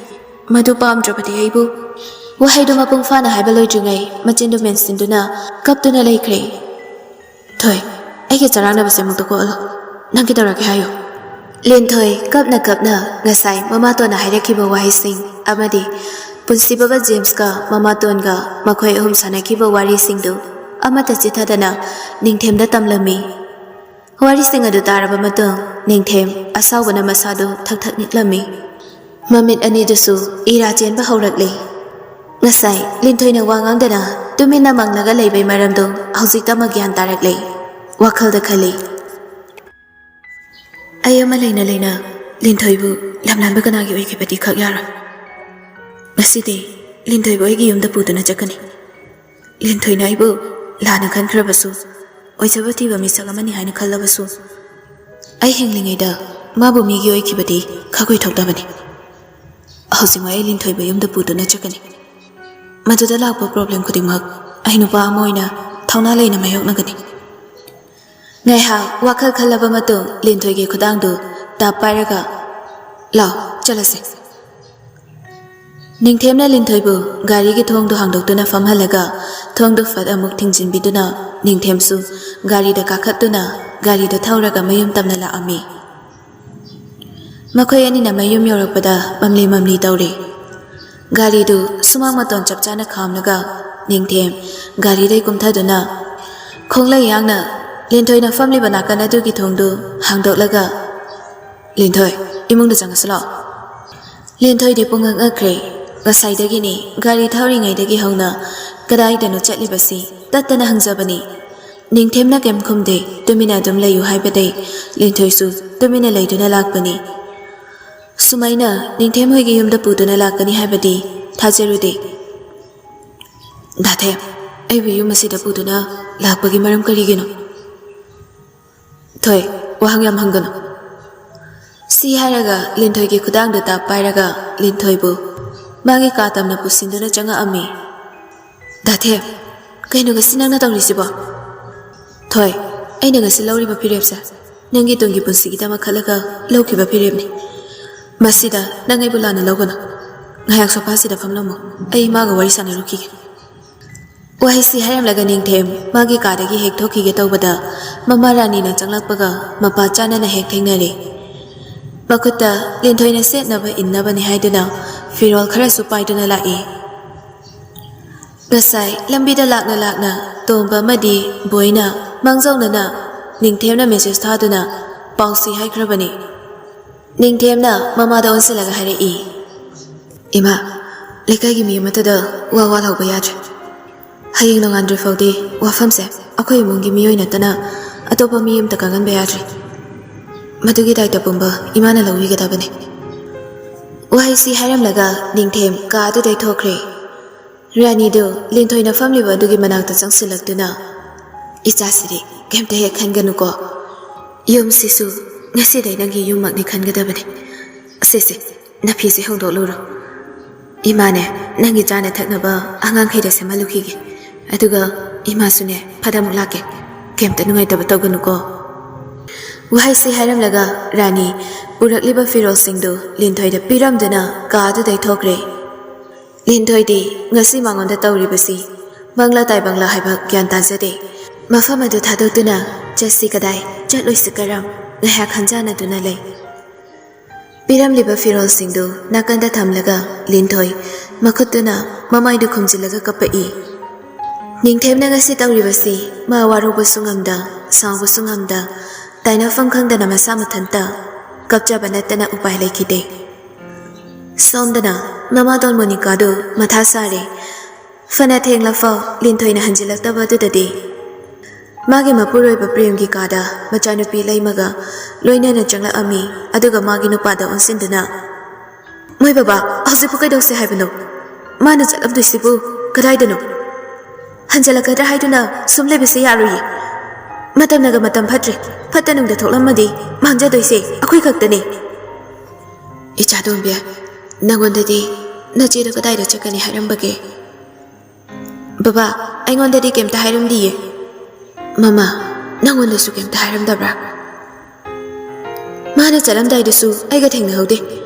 ꯃꯗꯨ ꯄꯥꯝꯗ꯭ꯔꯕꯗꯤ ꯑꯩꯕꯨ꯫ ꯋꯥꯍꯩꯗꯨ ꯃꯄꯨꯡ ꯐꯥꯅ ꯍꯥꯏꯕ ꯂꯣꯏꯗ꯭ꯔꯤꯉꯩ ꯃꯆꯤꯟꯗꯨ ꯃꯦꯟꯁꯤꯟꯗꯨꯅ ꯀꯞꯇꯨꯅ ꯂꯩꯈ꯭ꯔꯦ꯫ "ꯊꯣꯏ, ꯑꯩꯒꯤ ꯆꯔꯥꯡꯅꯕꯁꯦ ꯑꯃꯨꯛꯇ ꯀꯣꯛꯍꯜꯂꯣ꯫ ꯅꯪ ꯀꯩꯗꯧꯔꯒꯦ ꯍꯥꯏꯌꯨ?" ꯂꯤꯟꯊꯣꯏ ꯀꯞꯅ ꯀꯞꯅ ꯉꯁꯥꯏ ꯃꯃꯥꯇꯣꯟꯅ ꯍꯥꯏꯔꯛꯈꯤꯕ ꯋꯥꯍꯩꯁꯤꯡ ꯑꯃꯗꯤ ꯄꯨꯟꯁꯤꯕꯕꯥ ꯖꯦꯝꯁꯀ ꯃꯃꯥꯇꯣꯟꯒ ꯃꯈꯣꯏ ꯑꯍꯨꯝ ꯁꯥꯟꯅꯈꯤꯕ ꯋꯥꯔꯤꯁꯤꯡꯗꯨ ꯑꯃꯠꯇ ꯆꯤꯠꯊꯗꯅ ꯅꯤꯡꯊꯦꯝꯗ ꯇꯝꯂꯝꯃꯤ꯫ ꯋꯥꯔꯤꯁꯤꯡ ꯑꯗꯨ ꯇꯥꯔꯕ ꯃꯇꯨꯡ ꯅꯤꯡꯊꯦꯝ ꯑꯁꯥꯎꯕꯅ ꯃꯁꯥꯗꯨ ꯊꯛ ꯊꯛ ꯅꯤꯛꯂꯝꯃꯤ꯫ ꯃꯃꯤꯠ ꯑꯅꯤꯗꯨꯁꯨ ꯏꯔꯥ ꯆꯦꯟꯕ ꯍꯧꯔꯛꯂꯤ꯫ ꯉꯁꯥꯏ ꯂꯤꯟꯊꯣꯏꯅ ꯋꯥ ꯉꯥꯡꯗꯅ ꯇꯨꯃꯤꯟꯅ ꯃꯪꯂꯒ ꯂꯩꯕꯩ ꯃꯔꯝꯗꯨ ꯍꯧꯖꯤꯛꯇ ꯑꯃ ꯒ꯭ꯌꯥꯟ ꯇꯥꯔꯛꯂꯦ꯫ ꯋꯥꯈꯜꯗ ꯈꯜꯂꯤ, "ꯑꯩ ꯑꯃ ꯂꯩꯅ ꯂꯩꯅ ꯂꯤꯟꯊꯣꯏꯕꯨ ꯂꯝꯂꯥꯟꯕ ꯀꯅꯥꯒꯤ ꯑꯣꯏꯈꯤꯕꯗꯤ ꯈꯛ ꯌꯥꯔꯣꯏ꯫ ꯉꯁꯤꯗꯤ ꯂꯤꯟꯊꯣꯏꯕꯨ ꯑꯩꯒꯤ ꯌꯨꯝꯗ ꯄꯨꯗꯨꯅ ꯆꯠꯀꯅꯤ꯫ ꯂꯤꯟꯊꯣꯏꯅ ꯑꯩꯕꯨ ꯂꯥꯟꯅ ꯈꯟꯈ꯭ꯔꯕꯁꯨ, ꯑꯣꯏꯖꯕ ꯊꯤꯕ ꯃꯤꯁꯛ ꯑꯃꯅꯤ ꯍꯥꯏꯅ ꯈꯜꯂꯕꯁꯨ, ꯑꯩ ꯍꯤꯡꯂꯤꯉꯩꯗ ꯃꯥꯕꯨ ꯃꯤꯒꯤ ꯑꯣꯏꯈꯤꯕꯗꯤ ꯈꯛ ꯑꯣꯏꯊꯣꯛꯇꯕꯅꯤ꯫ ꯍꯧꯖꯤꯛꯃꯛ ꯑꯩ ꯂꯤꯟꯊꯣꯏꯕꯨ ꯌꯨꯝꯗ ꯄꯨꯗꯨꯅ ꯆꯠꯀꯅꯤ꯫ ꯃꯗꯨꯗ ꯂꯥꯛꯄ ꯄ꯭ꯔꯣꯕ꯭ꯂꯦꯝ ꯈꯨꯗꯤꯡꯃꯛ ꯑꯩ ꯅꯨꯄꯥ ꯑꯃ ꯑꯣꯏꯅ ꯊꯧꯅꯥ ꯂꯩꯅ ꯃꯥꯌꯣꯛꯅꯒꯅꯤ꯫" ꯉꯥꯏꯍꯥꯛ ꯋꯥꯈꯜ ꯈꯜꯂꯕ ꯃꯇꯨꯡ ꯂꯤꯟꯊꯣꯏꯒꯤ ꯈꯨꯗꯥꯡꯗꯨ ꯇꯥꯞ ꯄꯥꯏꯔꯒ, "ꯂꯥꯎ, ꯆꯠꯂꯁꯦ꯫" ꯅꯤꯡꯊꯦꯝꯅ ꯂꯤꯟꯊꯣꯏꯕꯨ ꯒꯥꯔꯤꯒꯤ ꯊꯣꯡꯗꯨ ꯍꯥꯡꯗꯣꯛꯇꯨꯅ ꯐꯝꯍꯜꯂꯒ ꯊꯣꯡꯗꯨ ꯐꯠ ꯑꯃꯨꯛ ꯊꯤꯡꯖꯤꯟꯕꯤꯗꯨꯅ ꯅꯤꯡꯊꯦꯝꯁꯨ ꯒꯥꯔꯤꯗ ꯀꯥꯈꯠꯇꯨꯅ ꯒꯥꯔꯤꯗ ꯊꯧꯔꯒ ꯃꯌꯨꯝ ꯇꯝꯅ ꯂꯥꯛꯑꯝꯃꯤ꯫ ꯃꯈꯣꯏ ꯑꯅꯤꯅ ꯃꯌꯨꯝ ꯌꯧꯔꯛꯄꯗ ꯃꯝꯂꯤ ꯃꯝꯂꯤ ꯇꯧꯔꯦ꯫ ꯒꯥꯔꯤꯗꯨ ꯁꯨꯃꯥꯡ ꯃꯇꯣꯟ ꯆꯞ ꯆꯥꯅ ꯈꯥꯝꯂꯒ ꯅꯤꯡꯊꯦꯝ ꯒꯥꯔꯤꯗꯩ ꯀꯨꯝꯊꯗꯨꯅ ꯈꯣꯡꯂꯩ ꯌꯥꯡꯅ ꯂꯤꯟꯊꯣꯏꯅ ꯐꯝꯂꯤꯕ ꯅꯥꯀꯟ ꯑꯗꯨꯒꯤ ꯊꯣꯡꯗꯨ ꯍꯥꯡꯗꯣꯛꯂꯒ, "ꯂꯤꯟꯊꯣꯏ, ꯏꯃꯨꯡꯗ ꯆꯪꯉꯁꯤ ꯂꯥꯛꯑꯣ꯫" ꯂꯤꯟꯊꯣꯏꯗꯤ ꯄꯨꯡꯉꯛ ꯉꯛꯈ꯭ꯔꯦ꯫ ꯉꯁꯥꯏꯗꯒꯤꯅꯤ ꯒꯥꯔꯤ ꯊꯧꯔꯤꯉꯩꯗꯒꯤ ꯍꯧꯅ ꯀꯗꯥꯏꯗꯅꯣ ꯆꯠꯂꯤꯕꯁꯤ ꯇꯠꯇꯅ ꯍꯪꯖꯕꯅꯤ꯫ ꯅꯤꯡꯊꯦꯝꯅ ꯀꯩꯝ ꯈꯨꯝꯗꯦ, ꯇꯨꯃꯤꯟꯅ ꯑꯗꯨꯝ ꯂꯩꯌꯨ ꯍꯥꯏꯕꯗꯩ ꯂꯤꯟꯊꯣꯏꯁꯨ ꯇꯨꯃꯤꯟꯅ ꯂꯩꯗꯨꯅ ꯂꯥꯛꯄꯅꯤ꯫ ꯁꯨꯃꯥꯏꯅ ꯅꯤꯡꯊꯦꯝ ꯍꯣꯏꯒꯤ ꯌꯨꯝꯗ ꯄꯨꯗꯨꯅ ꯂꯥꯛꯀꯅꯤ ꯍꯥꯏꯕꯗꯤ ꯊꯥꯖꯔꯨꯗꯦ꯫ "ꯗꯥꯊꯦꯝ, ꯑꯩꯕꯨ ꯌꯨꯝ ꯑꯁꯤꯗ ꯄꯨꯗꯨꯅ ꯂꯥꯛꯄꯒꯤ ꯃꯔꯝ ꯀꯔꯤꯒꯤꯅꯣ?" "ꯊꯣꯏ, ꯋꯥꯍꯪ ꯌꯥꯝ ꯍꯪꯒꯅꯨ꯫" ꯁꯤ ꯍꯥꯏꯔꯒ ꯂꯤꯟꯊꯣꯏꯒꯤ ꯈꯨꯗꯥꯡꯗꯨ ꯇꯥꯞ ꯄꯥꯏꯔꯒ ꯂꯤꯟꯊꯣꯏꯕꯨ ꯃꯥꯒꯤ ꯀꯥ ꯇꯝꯅ ꯄꯨꯁꯤꯟꯗꯨꯅ ꯆꯪꯉꯛꯑꯝꯃꯤ꯫ "ꯗꯥꯊꯦꯝ, ꯀꯩꯅꯣ ꯉꯁꯤ ꯅꯪꯅ ꯇꯧꯔꯤꯁꯤꯕꯣ?" "ꯊꯣꯏ, ꯑꯩꯅ ꯉꯁꯤ ꯂꯧꯔꯤꯕ ꯐꯤꯔꯦꯞꯁꯦ ꯅꯪꯒꯤ ꯇꯨꯡꯒꯤ ꯄꯨꯟꯁꯤꯒꯤꯗꯃꯛ ꯈꯜꯂꯒ ꯂꯧꯈꯤꯕ ꯐꯤꯔꯦꯞꯅꯤ꯫ ꯃꯁꯤꯗ ꯅꯪ ꯑꯩꯕꯨ ꯂꯥꯟꯅ ꯂꯧꯒꯅꯨ꯫ ꯉꯥꯏꯍꯥꯛ ꯁꯣꯐꯥꯁꯤꯗ ꯐꯝꯂꯝꯃꯨ꯫ ꯑꯩ ꯏꯃꯥꯒ ꯋꯥꯔꯤ ꯁꯥꯟꯅꯔꯨꯈꯤꯒꯦ꯫ ꯋꯥꯍꯩꯁꯤ ꯍꯥꯏꯔꯝꯂꯒ ꯅꯤꯡꯊꯦꯝ ꯃꯥꯒꯤ ꯀꯥꯗꯒꯤ ꯍꯦꯛ ꯊꯣꯛꯈꯤꯒꯦ ꯇꯧꯕꯗ, ꯃꯃꯥ ꯔꯥꯅꯤꯅ ꯆꯪꯂꯛꯄꯒ ꯃꯄꯥ ꯆꯥꯅꯅ ꯍꯦꯛ ꯊꯦꯡꯅꯔꯦ꯫ ꯃꯈꯨꯠꯇ ꯂꯤꯟꯊꯣꯏꯅ ꯁꯦꯠꯅꯕ ꯏꯟꯅꯕꯅꯤ ꯍꯥꯏꯗꯨꯅ ꯐꯤꯔꯣꯜ ꯈꯔꯁꯨ ꯄꯥꯏꯗꯨꯅ ꯂꯥꯛꯏ꯫ ꯉꯁꯥꯏ ꯂꯝꯕꯤꯗ ꯂꯥꯛꯅ ꯂꯥꯛꯅ ꯇꯣꯝꯕ ꯑꯃꯗꯤ ꯕꯣꯏꯅ ꯃꯥꯡꯖꯧꯅꯅ ꯅꯤꯡꯊꯦꯝꯅ ꯃꯦꯁꯦꯖ ꯊꯥꯗꯨꯅ ꯄꯥꯎꯁꯤ ꯍꯥꯏꯈ꯭ꯔꯕꯅꯤ꯫ ꯅꯤꯡꯊꯦꯝꯅ ꯃꯃꯥꯗ ꯑꯣꯟꯁꯤꯜꯂꯒ ꯍꯥꯏꯔꯛꯏ, "ꯏꯃꯥ, ꯂꯩꯀꯥꯏꯒꯤ ꯃꯤ ꯑꯃꯠꯇꯗ ꯋꯥ ꯋꯥ ꯂꯥꯎꯕ ꯌꯥꯗ꯭ꯔꯦ꯫ ꯍꯌꯦꯡ ꯅꯣꯡꯉꯥꯟꯗ꯭ꯔꯤ ꯐꯥꯎꯗꯤ ꯋꯥꯐꯝꯁꯦ ꯑꯩꯈꯣꯏ ꯏꯃꯨꯡꯒꯤ ꯃꯤꯑꯣꯏ ꯅꯠꯇꯅ ꯑꯇꯣꯞꯄ ꯃꯤ ꯑꯃꯇ ꯈꯪꯍꯟꯕ ꯌꯥꯗ꯭ꯔꯦ꯫ ꯃꯗꯨꯒꯤ ꯗꯥꯏꯇ ꯄꯨꯝꯕ ꯏꯃꯥꯅ ꯂꯧꯕꯤꯒꯗꯕꯅꯤ꯫" ꯋꯥꯍꯩꯁꯤ ꯍꯥꯏꯔꯝꯂꯒ ꯅꯤꯡꯊꯦꯝ ꯀꯥ ꯑꯗꯨꯗꯩ ꯊꯣꯛꯈ꯭ꯔꯦ꯫ ꯔꯥꯅꯤꯗꯨ ꯂꯤꯟꯊꯣꯏꯅ ꯐꯝꯂꯤꯕ ꯑꯗꯨꯒꯤ ꯃꯅꯥꯛꯇ ꯆꯪꯁꯤꯜꯂꯛꯇꯨꯅ, "ꯏꯆꯥꯁꯤꯗꯤ ꯀꯩꯝꯇ ꯍꯦꯛ ꯈꯟꯒꯅꯨꯀꯣ꯫ ꯌꯨꯝꯁꯤꯁꯨ ꯉꯁꯤꯗꯩ ꯅꯪꯒꯤ ꯌꯨꯝꯃꯛꯅꯤ ꯈꯟꯒꯗꯕꯅꯤ꯫ ꯁꯦ ꯁꯦ, ꯅꯐꯤꯁꯦ ꯍꯣꯡꯗꯣꯛꯂꯨꯔꯣ꯫ ꯏꯃꯥꯅꯦ, ꯅꯪꯒꯤ ꯆꯥꯅ ꯊꯛꯅꯕ ꯑꯉꯥꯡꯈꯩꯗ ꯁꯦꯝꯍꯜꯂꯨꯈꯤꯒꯦ꯫ ꯑꯗꯨꯒ ꯏꯃꯥꯁꯨꯅꯦ, ꯐꯠ ꯑꯃꯨꯛ ꯂꯥꯛꯀꯦ꯫ ꯀꯩꯝꯇ ꯅꯨꯡꯉꯥꯏꯇꯕ ꯇꯧꯒꯅꯨꯀꯣ꯫" ꯋꯥꯍꯩꯁꯤ ꯍꯥꯏꯔꯝꯂꯒ ꯔꯥꯅꯤ ꯄꯨꯔꯛꯂꯤꯕ ꯐꯤꯔꯣꯜꯁꯤꯡꯗꯨ ꯂꯤꯟꯊꯣꯏꯗ ꯄꯤꯔꯝꯗꯨꯅ ꯀꯥ ꯑꯗꯨꯗꯩ ꯊꯣꯛꯈ꯭ꯔꯦ꯫ ꯂꯤꯟꯊꯣꯏꯗꯤ ꯉꯁꯤ ꯃꯉꯣꯟꯗ ꯇꯧꯔꯤꯕꯁꯤ ꯃꯪꯂꯥ ꯇꯥꯏꯕꯪꯂꯥ ꯍꯥꯏꯕ ꯒ꯭ꯌꯥꯟ ꯇꯥꯖꯗꯦ꯫ ꯃꯐꯝ ꯑꯗꯨ ꯊꯥꯗꯣꯛꯇꯨꯅ ꯆꯠꯁꯤ ꯀꯗꯥꯏ, ꯆꯠꯂꯣꯏꯁꯤ ꯀꯔꯝ, ꯉꯥꯏꯍꯥꯛ ꯈꯟꯖꯥꯟꯅꯗꯨꯅ ꯂꯩ꯫ ꯄꯤꯔꯝꯂꯤꯕ ꯐꯤꯔꯣꯜꯁꯤꯡꯗꯨ ꯅꯥꯀꯟꯗ ꯊꯝꯂꯒ ꯂꯤꯟꯊꯣꯏ ꯃꯈꯨꯠꯇꯨꯅ ꯃꯃꯥꯏꯗꯨ ꯈꯨꯝꯖꯤꯜꯂꯒ ꯀꯞꯄꯛꯏ꯫ ꯅꯤꯡꯊꯦꯝꯅ ꯉꯁꯤ ꯇꯧꯔꯤꯕꯁꯤ ꯃꯥ ꯋꯥꯔꯧꯕꯁꯨ ꯉꯝꯗ, ꯁꯥꯎꯕꯁꯨ ꯉꯝꯗ, ꯇꯥꯏꯅꯐꯝ ꯈꯪꯗꯅ ꯃꯁꯥ ꯃꯊꯟꯇ ꯀꯞꯆꯕ ꯅꯠꯇꯅ ꯎꯄꯥꯏ ꯂꯩꯈꯤꯗꯦ꯫ ꯁꯣꯝꯗꯅ ꯃꯃꯥꯇꯣꯟ ꯃꯣꯅꯤꯀꯥꯗꯨ ꯃꯊꯥ ꯁꯥꯔꯦ꯫ ꯐꯅ ꯊꯦꯡꯂꯐꯥꯎ ꯂꯤꯟꯊꯣꯏꯅ ꯍꯟꯖꯤꯜꯂꯛꯇꯕ ꯑꯗꯨꯗꯗꯤ ꯃꯥꯒꯤ ꯃꯄꯨꯔꯣꯏꯕ ꯄ꯭ꯔꯦꯝꯒꯤ ꯀꯥꯗ ꯃꯆꯥꯅꯨꯄꯤ ꯂꯩꯃꯒ ꯂꯣꯏꯅꯅ ꯆꯪꯂꯛꯑꯝꯃꯤ꯫ ꯑꯗꯨꯒ ꯃꯥꯒꯤ ꯅꯨꯄꯥꯗ ꯑꯣꯟꯁꯤꯟꯗꯨꯅ, "ꯃꯣꯏ ꯕꯕꯥ, ꯍꯧꯖꯤꯛꯄꯨ ꯀꯩꯗꯧꯁꯦ ꯍꯥꯏꯕꯅꯣ? ꯃꯥꯅ ꯆꯠꯂꯝꯗꯣꯏꯁꯤꯕꯨ ꯀꯗꯥꯏꯗꯅꯣ? ꯍꯟꯖꯤꯜꯂꯛꯀꯗ꯭ꯔꯥ ꯍꯥꯏꯗꯨꯅ ꯁꯨꯝ ꯂꯩꯕꯁꯦ ꯌꯥꯔꯣꯏꯌꯦ꯫ ꯃꯇꯝꯅꯒ ꯃꯇꯝ ꯐꯠꯇ꯭ꯔꯦ꯫ ꯐꯠꯇ ꯅꯨꯡꯗ ꯊꯣꯛꯂꯝꯃꯗꯤ ꯃꯥꯡꯖꯗꯣꯏꯁꯦ ꯑꯩꯈꯣꯏ ꯈꯛꯇꯅꯦ꯫" "ꯏꯆꯥ ꯇꯣꯝꯕꯤ, ꯅꯪꯉꯣꯟꯗꯗꯤ ꯅꯆꯦꯗꯣ ꯀꯗꯥꯏꯗ ꯆꯠꯀꯅꯤ ꯍꯥꯏꯔꯝꯕꯒꯦ?" "ꯕꯕꯥ, ꯑꯩꯉꯣꯟꯗꯗꯤ ꯀꯩꯝꯇ ꯍꯥꯏꯔꯝꯗꯤꯌꯦ꯫" "ꯃꯃꯥ, ꯅꯪꯉꯣꯟꯗꯁꯨ ꯀꯩꯝꯇ ꯍꯥꯏꯔꯝꯗꯕ꯭ꯔꯥ?" ꯃꯥꯅ ꯆꯠꯂꯝꯗꯥꯏꯗꯁꯨ ꯑꯩꯒ ꯊꯦꯡꯅꯍꯧꯗꯦ꯫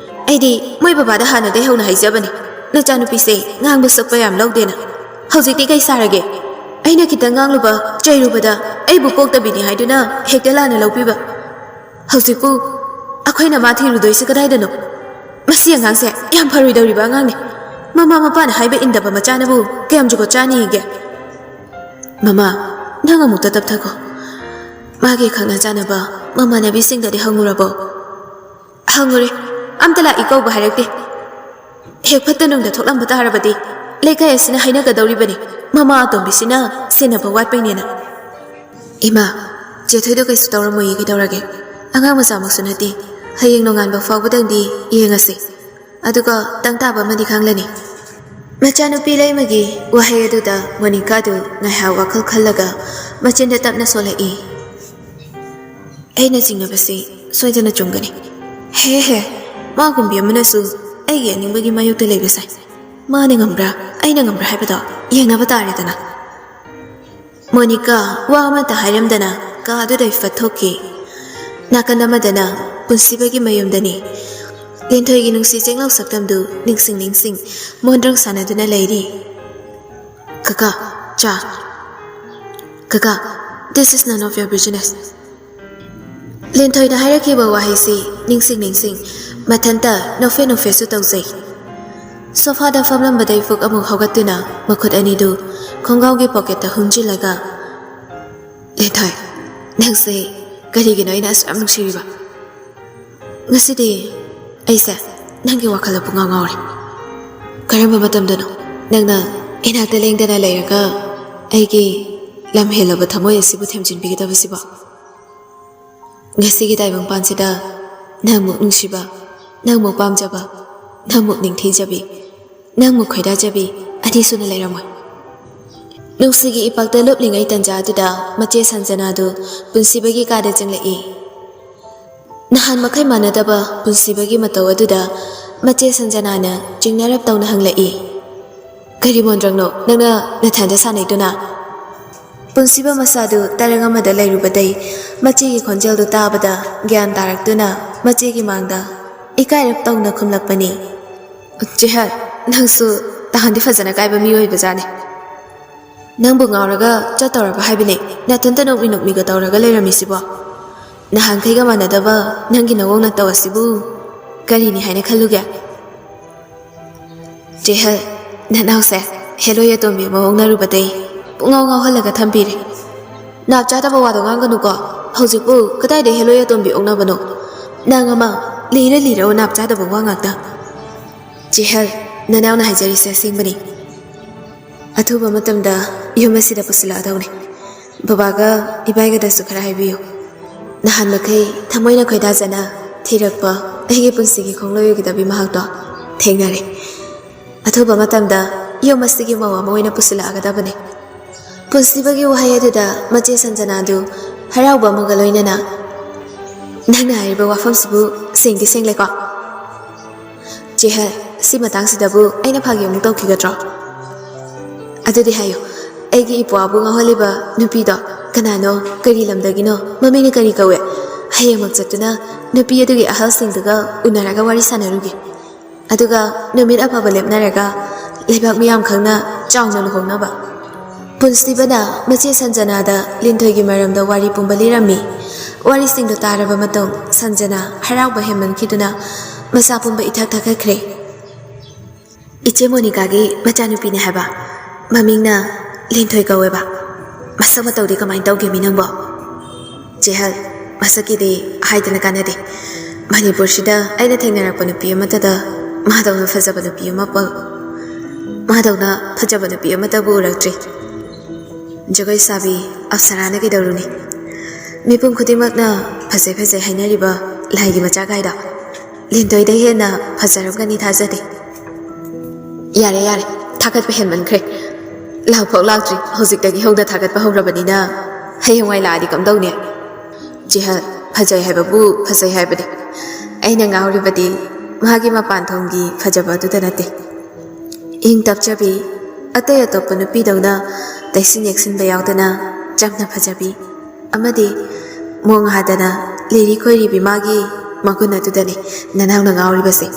ꯑꯩꯗꯤ ꯃꯣꯏ ꯕꯕꯥꯗ ꯍꯥꯟꯅꯗꯩ ꯍꯧꯅ ꯍꯥꯏꯖꯕꯅꯦ, "ꯅꯆꯥꯅꯨꯄꯤꯁꯦ ꯉꯥꯡꯕ ꯁꯛꯄ ꯌꯥꯝ ꯂꯧꯗꯦꯅ"꯫ ꯍꯧꯖꯤꯛꯇꯤ ꯀꯩ ꯁꯥꯔꯒꯦ? ꯑꯩꯅ ꯈꯤꯇꯪ ꯉꯥꯡꯂꯨꯕ, ꯆꯩꯔꯨꯕꯗ ꯑꯩꯕꯨ ꯄꯣꯛꯇꯕꯤꯅꯤ ꯍꯥꯏꯗꯨꯅ ꯍꯦꯛꯇ ꯂꯥꯟꯅ ꯂꯧꯕꯤꯕ꯫ ꯍꯧꯖꯤꯛꯄꯨ ꯑꯩꯈꯣꯏꯅ ꯃꯥ ꯊꯤꯔꯨꯗꯣꯏꯁꯦ ꯀꯗꯥꯏꯗꯅꯣ? ꯃꯁꯤ ꯑꯉꯥꯡꯁꯦ ꯌꯥꯝ ꯐꯔꯣꯏꯗꯧꯔꯤꯕ ꯑꯉꯥꯡꯅꯤ꯫ ꯃꯃꯥ ꯃꯄꯥꯅ ꯍꯥꯏꯕ ꯏꯟꯗꯕ ꯃꯆꯥꯅꯕꯨ ꯀꯌꯥꯝ ꯖꯨꯒꯣꯠ ꯆꯥꯅꯤꯒꯦ? ꯃꯃꯥ, ꯅꯪ ꯑꯃꯨꯛꯇ ꯇꯞꯊꯈꯣ꯫ ꯃꯥꯒꯤ ꯈꯪꯅ ꯆꯥꯟꯅꯕ ꯃꯃꯥꯟꯅꯕꯤꯁꯤꯡꯗꯗꯤ ꯍꯪꯉꯨꯔꯕꯣ? ꯍꯪꯉꯨꯔꯦ꯫ ꯑꯝꯇ ꯂꯥꯛꯏ ꯀꯧꯕ ꯍꯥꯏꯔꯛꯇꯦ꯫ ꯍꯦꯛ ꯐꯠꯇ ꯅꯨꯡꯗ ꯊꯣꯛꯂꯝꯕ ꯇꯥꯔꯕꯗꯤ ꯂꯩꯀꯥꯏ ꯑꯁꯤꯅ ꯍꯥꯏꯅꯒꯗꯧꯔꯤꯕꯅꯤ, ꯃꯃꯥ ꯑꯇꯣꯝꯕꯤꯁꯤꯅ ꯁꯦꯟꯅꯕ ꯋꯥꯠꯄꯩꯅꯦꯅ꯫ ꯏꯃꯥ, ꯆꯦꯊꯣꯏꯗꯣ ꯀꯩꯁꯨ ꯇꯧꯔꯝꯃꯣꯏꯌꯦ, ꯀꯩꯗꯧꯔꯒꯦ? ꯑꯉꯥꯡ ꯃꯆꯥꯃꯛꯁꯨ ꯅꯠꯇꯦ꯫ ꯍꯌꯦꯡ ꯅꯣꯡꯉꯥꯟꯕ ꯐꯥꯎꯕꯗꯪꯗꯤ ꯌꯦꯡꯉꯁꯤ꯫ ꯑꯗꯨꯒ ꯇꯪ ꯇꯥꯕ ꯑꯃꯗꯤ ꯈꯪꯂꯅꯤ꯫ ꯃꯆꯥꯅꯨꯄꯤ ꯂꯩꯃꯒꯤ ꯋꯥꯍꯩ ꯑꯗꯨꯗ ꯃꯣꯅꯤꯀꯥꯗꯨ ꯉꯥꯏꯍꯥꯛ ꯋꯥꯈꯜ ꯈꯜꯂꯒ ꯃꯆꯤꯟꯗ ꯇꯞꯅ ꯁꯣꯜꯂꯛꯏ꯫ ꯑꯩꯅ ꯆꯤꯡꯅꯕꯁꯤ ꯁꯣꯏꯗꯅ ꯆꯨꯝꯒꯅꯤ꯫ ꯍꯦ ꯍꯦ, ꯃꯥꯒꯨꯝꯕꯤ ꯑꯃꯅꯁꯨ ꯑꯩꯒꯤ ꯑꯅꯤꯡꯕꯒꯤ ꯃꯥꯌꯣꯛꯇ ꯂꯩꯕ ꯁꯥꯏ꯫ ꯃꯥꯅ ꯉꯝꯕ꯭ꯔꯥ, ꯑꯩꯅ ꯉꯝꯕ꯭ꯔꯥ ꯍꯥꯏꯕꯗꯣ ꯌꯦꯡꯅꯕ ꯇꯥꯔꯦꯗꯅ꯫ ꯃꯣꯅꯤꯀꯥ ꯋꯥ ꯑꯃꯠꯇ ꯍꯥꯏꯔꯝꯗꯅ ꯀꯥ ꯑꯗꯨꯗꯩ ꯐꯠ ꯊꯣꯛꯈꯤ꯫ ꯅꯥꯀꯟ ꯑꯃꯗꯅ ꯄꯨꯟꯁꯤꯕꯒꯤ ꯃꯌꯨꯝꯗꯅꯤ꯫ ꯂꯦꯟꯊꯣꯏꯒꯤ ꯅꯨꯡꯁꯤ ꯆꯦꯡꯂꯧ ꯁꯛꯇꯝꯗꯨ ꯅꯤꯡꯁꯤꯡ ꯅꯤꯡꯁꯤꯡ ꯃꯣꯟꯗ꯭ꯔꯪ ꯁꯥꯟꯅꯗꯨꯅ ꯂꯩꯔꯤ꯫ "ꯀꯀꯥ, ꯆꯥ꯫ ꯀꯀꯥ, this is none of your business." ꯂꯦꯟꯊꯣꯏꯅ ꯍꯥꯏꯔꯛꯈꯤꯕ ꯋꯥꯍꯩꯁꯤ ꯅꯤꯡꯁꯤꯡ ꯅꯤꯡꯁꯤꯡ ꯃꯊꯟꯇ ꯅꯣꯛꯐꯦ ꯅꯣꯛꯐꯦꯁꯨ ꯇꯧꯖꯩ꯫ ꯁꯣꯐꯥꯗ ꯐꯝꯂꯝꯕꯗꯩ ꯐꯨꯛ ꯑꯃꯨꯛ ꯍꯧꯒꯠꯇꯨꯅ ꯃꯈꯨꯠ ꯑꯅꯤꯗꯨ ꯈꯣꯡꯒꯥꯎꯒꯤ ꯄꯣꯀꯦꯠꯇ ꯍꯨꯝꯖꯤꯜꯂꯒ, "ꯂꯦꯟꯊꯣꯏ, ꯅꯪꯁꯦ ꯀꯔꯤꯒꯤꯅꯣ ꯑꯩꯅ ꯑꯁꯨꯛ ꯌꯥꯝ ꯅꯨꯡꯁꯤꯔꯤꯕ? ꯉꯁꯤꯗꯤ ꯑꯩꯁꯦ ꯅꯪꯒꯤ ꯋꯥꯈꯜꯗ ꯄꯨꯡꯉꯥꯎ ꯉꯥꯎꯔꯦ꯫ ꯀꯔꯝꯕ ꯃꯇꯝꯗꯅꯣ ꯅꯪꯅ ꯏꯅꯥꯛꯇ ꯂꯦꯡꯗꯅ ꯂꯩꯔꯒ ꯑꯩꯒꯤ ꯂꯝ ꯍꯦꯜꯂꯕ ꯊꯃꯣꯏ ꯑꯁꯤꯕꯨ ꯊꯦꯝꯖꯤꯟꯕꯤꯒꯗꯕꯁꯤꯕꯣ? ꯉꯁꯤꯒꯤ ꯇꯥꯏꯕꯪꯄꯥꯟꯁꯤꯗ ꯅꯪꯃꯨꯛ ꯅꯨꯡꯁꯤꯕ, ꯅꯪꯃꯨꯛ ꯄꯥꯝꯖꯕ, ꯅꯪꯃꯨꯛ ꯅꯤꯡꯊꯤꯖꯕꯤ, ꯅꯪꯃꯨꯛ ꯈꯣꯏꯗꯥꯖꯕꯤ ꯑꯅꯤꯁꯨꯅ ꯂꯩꯔꯝꯃꯣꯏ꯫" ꯅꯨꯡꯁꯤꯒꯤ ꯏꯄꯥꯛꯇ ꯂꯨꯞꯂꯤꯉꯩ ꯇꯟꯖꯥ ꯑꯗꯨꯗ ꯃꯆꯦ ꯁꯟꯖꯅꯥꯗꯨ ꯄꯨꯟꯁꯤꯕꯒꯤ ꯀꯥꯗ ꯆꯪꯂꯛꯏ꯫ ꯅꯍꯥꯟ ꯃꯈꯩ ꯃꯥꯟꯅꯗꯕ ꯄꯨꯟꯁꯤꯕꯒꯤ ꯃꯇꯧ ꯑꯗꯨꯗ ꯃꯆꯦ ꯁꯟꯖꯅꯥꯅ ꯆꯤꯡꯅꯔꯞ ꯇꯧꯅ ꯍꯪꯂꯛꯏ, "ꯀꯔꯤ ꯃꯣꯟꯗ꯭ꯔꯪꯅꯣ ꯅꯪꯅ ꯅꯊꯟꯗ ꯁꯥꯟꯅꯩꯗꯨꯅ?" ꯄꯨꯟꯁꯤꯕ ꯃꯁꯥꯗꯨ ꯇꯔꯪ ꯑꯃꯗ ꯂꯩꯔꯨꯕꯗꯩ ꯃꯆꯦꯒꯤ ꯈꯣꯟꯖꯦꯜꯗꯨ ꯇꯥꯕꯗ ꯒ꯭ꯌꯥꯟ ꯇꯥꯔꯛꯇꯨꯅ ꯃꯆꯦꯒꯤ ꯃꯥꯡꯗ ꯏꯀꯥꯏꯔꯞ ꯇꯧꯅ ꯈꯨꯝꯂꯛꯄꯅꯤ꯫ "ꯆꯦꯍꯜ, ꯅꯪꯁꯨ ꯇꯍꯥꯟꯗꯤ ꯐꯖꯅ ꯀꯥꯏꯕ ꯃꯤ ꯑꯣꯏꯕꯖꯥꯠꯅꯤ꯫ ꯅꯪꯕꯨ ꯉꯥꯎꯔꯒ ꯆꯠꯇꯧꯔꯕ ꯍꯥꯏꯕꯅꯦ, ꯅꯊꯟꯇ ꯅꯣꯛꯃꯤ ꯅꯣꯛꯃꯤꯒ ꯇꯧꯔꯒ ꯂꯩꯔꯝꯃꯤꯁꯤꯕꯣ? ꯅꯍꯥꯟꯈꯩꯒ ꯃꯥꯟꯅꯗꯕ ꯅꯪꯒꯤ ꯅꯑꯣꯡ ꯅꯇꯧ ꯑꯁꯤꯕꯨ ꯀꯔꯤꯅꯤ ꯍꯥꯏꯅ ꯈꯜꯂꯨꯒꯦ?" "ꯆꯦꯍꯜ, ꯅꯅꯥꯎꯁꯦ ꯍꯦꯂꯣꯏ ꯑꯇꯣꯝꯕꯤ ꯃꯑꯣꯡꯅꯔꯨꯕꯗꯩ ꯄꯨꯡꯉꯥꯎ ꯉꯥꯎꯍꯜꯂꯒ ꯊꯝꯕꯤꯔꯦ꯫ ꯅꯥꯞ ꯆꯥꯗꯕ ꯋꯥꯗꯣ ꯉꯥꯡꯒꯅꯨꯀꯣ꯫ ꯍꯧꯖꯤꯛꯄꯨ ꯀꯗꯥꯏꯗ ꯍꯦꯂꯣꯏ ꯑꯇꯣꯝꯕꯤ ꯑꯣꯛꯅꯕꯅꯣ? ꯅꯪ ꯑꯃ ꯂꯤꯔ ꯂꯤꯔ ꯅꯥꯞ ꯆꯥꯗꯕ ꯋꯥ ꯉꯥꯛꯇ꯫ ꯆꯦꯍꯜ, ꯅꯅꯥꯎꯅ ꯍꯥꯏꯖꯔꯤꯁꯦ ꯑꯁꯦꯡꯕꯅꯤ꯫ ꯑꯊꯨꯕ ꯃꯇꯝꯗ ꯌꯨꯝ ꯑꯁꯤꯗ ꯄꯨꯁꯤꯜꯂꯛꯑꯗꯧꯅꯤ꯫ ꯕꯕꯥꯒ ꯏꯕꯥꯏꯒꯗꯁꯨ ꯈꯔ ꯍꯥꯏꯕꯤꯌꯨ꯫ ꯅꯍꯥꯟ ꯃꯈꯩ ꯊꯃꯣꯏꯅ ꯈꯣꯏꯗꯥꯖꯅ ꯊꯤꯔꯛꯄ ꯑꯩꯒꯤ ꯄꯨꯟꯁꯤꯒꯤ ꯈꯣꯡꯂꯣꯏ ꯑꯣꯏꯒꯗꯕꯤ ꯃꯍꯥꯛꯇꯣ ꯊꯦꯡꯅꯔꯦ꯫ ꯑꯊꯨꯕ ꯃꯇꯝꯗ ꯌꯨꯝ ꯑꯁꯤꯒꯤ ꯃꯧ ꯑꯃ ꯑꯣꯏꯅ ꯄꯨꯁꯤꯜꯂꯛꯑꯒꯗꯕꯅꯤ꯫" ꯄꯨꯟꯁꯤꯕꯒꯤ ꯋꯥꯍꯩ ꯑꯗꯨꯗ ꯃꯆꯦ ꯁꯟꯖꯅꯥꯗꯨ ꯍꯔꯥꯎꯕ ꯑꯃꯒ ꯂꯣꯏꯅꯅ, "ꯅꯪꯅ ꯍꯥꯏꯔꯤꯕ ꯋꯥꯐꯝꯁꯤꯕꯨ ꯁꯦꯡꯗꯤ ꯁꯦꯡꯂꯦꯀꯣ?" "ꯆꯦꯍꯜ, ꯁꯤ ꯃꯇꯥꯡꯁꯤꯗꯕꯨ ꯑꯩꯅ ꯐꯥꯒꯤ ꯑꯃꯨꯛ ꯇꯧꯈꯤꯒꯗ꯭ꯔꯣ? ꯑꯗꯨꯗꯤ ꯍꯥꯏꯌꯨ, ꯑꯩꯒꯤ ꯏꯄ꯭ꯋꯥꯕꯨ ꯉꯥꯎꯍꯜꯂꯤꯕ ꯅꯨꯄꯤꯗꯣ ꯀꯅꯥꯅꯣ, ꯀꯔꯤ ꯂꯝꯗꯒꯤꯅꯣ, ꯃꯃꯤꯡꯅ ꯀꯔꯤ ꯀꯧꯏ? ꯍꯌꯦꯡꯃꯛ ꯆꯠꯇꯨꯅ ꯅꯨꯄꯤ ꯑꯗꯨꯒꯤ ꯑꯍꯜꯁꯤꯡꯗꯨꯒ ꯎꯅꯔꯒ ꯋꯥꯔꯤ ꯁꯥꯟꯅꯔꯨꯒꯦ꯫ ꯑꯗꯨꯒ ꯅꯨꯃꯤꯠ ꯑꯐꯕ ꯂꯦꯞꯅꯔꯒ ꯂꯩꯕꯥꯛ ꯃꯤꯌꯥꯝ ꯈꯪꯅ ꯆꯥꯎꯅ ꯂꯨꯍꯣꯡꯅꯕ꯫" ꯄꯨꯟꯁꯤꯕꯅ ꯃꯆꯦ ꯁꯟꯖꯅꯥꯗ ꯂꯤꯟꯊꯣꯏꯒꯤ ꯃꯔꯝꯗ ꯋꯥꯔꯤ ꯄꯨꯝꯕ ꯂꯤꯔꯝꯃꯤ꯫ ꯋꯥꯔꯤꯁꯤꯡꯗꯨ ꯇꯥꯔꯕ ꯃꯇꯨꯡ ꯁꯟꯖꯅꯥ ꯍꯔꯥꯎꯕ ꯍꯦꯟꯃꯟꯈꯤꯗꯨꯅ ꯃꯆꯥ ꯄꯨꯝꯕ ꯏꯊꯛ ꯊꯛꯀꯠꯈ꯭ꯔꯦ꯫ "ꯏꯆꯦ ꯃꯣꯅꯤꯀꯥꯒꯤ ꯃꯆꯥꯅꯨꯄꯤꯅꯦ ꯍꯥꯏꯕ꯫ ꯃꯃꯤꯡꯅ ꯂꯤꯟꯊꯣꯏ ꯀꯧꯋꯦꯕ꯫ ꯃꯁꯛ ꯃꯇꯧꯗꯤ ꯀꯃꯥꯏꯅ ꯇꯧꯒꯦ ꯃꯤ ꯅꯪꯕꯣ?" "ꯆꯦꯍꯜ, ꯃꯁꯛꯀꯤꯗꯤ ꯍꯥꯏꯗꯅ ꯀꯥꯟꯅꯗꯦ꯫ ꯃꯅꯤꯄꯨꯔꯁꯤꯗ ꯑꯩꯅ ꯊꯦꯡꯅꯔꯛꯄ ꯅꯨꯄꯤ ꯑꯃꯠꯇꯗ ꯃꯥꯗꯧꯅ ꯐꯖꯕ ꯅꯨꯄꯤ ꯑꯃ ꯄꯣ-, ꯃꯥꯗꯧꯅ ꯐꯖꯕ ꯅꯨꯄꯤ ꯑꯃꯠꯇꯕꯨ ꯎꯔꯛꯇ꯭ꯔꯤ꯫ ꯖꯒꯣꯏ ꯁꯥꯕꯤ ꯑꯞꯁꯔꯥꯅ ꯀꯩꯗꯧꯔꯨꯅꯤ? ꯃꯤꯄꯨꯝ ꯈꯨꯗꯤꯡꯃꯛꯅ ꯐꯖꯩ ꯐꯖꯩ ꯍꯥꯏꯅꯔꯤꯕ ꯂꯥꯏꯒꯤ ꯃꯆꯥ ꯀꯥꯏꯗꯣ ꯂꯤꯟꯊꯣꯏꯗꯩ ꯍꯦꯟꯅ ꯐꯖꯔꯝꯒꯅꯤ ꯊꯥꯖꯗꯦ꯫" "ꯌꯥꯔꯦ, ꯌꯥꯔꯦ, ꯊꯥꯒꯠꯄ ꯍꯦꯟꯃꯟꯈ꯭ꯔꯦ꯫ ꯂꯥꯛꯐꯥꯎ ꯂꯥꯛꯇ꯭ꯔꯤ, ꯍꯧꯖꯤꯛꯇꯒꯤ ꯍꯧꯅ ꯊꯥꯒꯠꯄ ꯍꯧꯔꯕꯅꯤꯅ ꯍꯌꯦꯡꯋꯥꯏ ꯂꯥꯛꯑꯗꯤ ꯀꯝꯗꯧꯅꯤ?" "ꯆꯦꯍꯜ, ꯐꯖꯩ ꯍꯥꯏꯕꯕꯨ ꯐꯖꯩ ꯍꯥꯏꯕꯅꯤ꯫ ꯑꯩꯅ ꯉꯥꯎꯔꯤꯕꯗꯤ ꯃꯥꯒꯤ ꯃꯄꯥꯟ ꯊꯣꯡꯒꯤ ꯐꯖꯕ ꯑꯗꯨꯗ ꯅꯠꯇꯦ꯫ ꯏꯪ ꯇꯞꯆꯕꯤ, ꯑꯇꯩ ꯑꯇꯣꯞꯄ ꯅꯨꯄꯤꯗꯧꯅ ꯇꯩꯁꯤꯟ ꯌꯦꯛꯁꯤꯟꯕ ꯌꯥꯎꯗꯅ ꯆꯝꯅ ꯐꯖꯕꯤ ꯑꯃꯗꯤ ꯃꯣꯡ ꯍꯥꯗꯅ ꯂꯤꯔꯤ ꯈꯣꯏꯔꯤꯕꯤ ꯃꯥꯒꯤ ꯃꯒꯨꯟ ꯑꯗꯨꯗꯅꯤ ꯅꯅꯥꯎꯅ ꯉꯥꯎꯔꯤꯕꯁꯦ꯫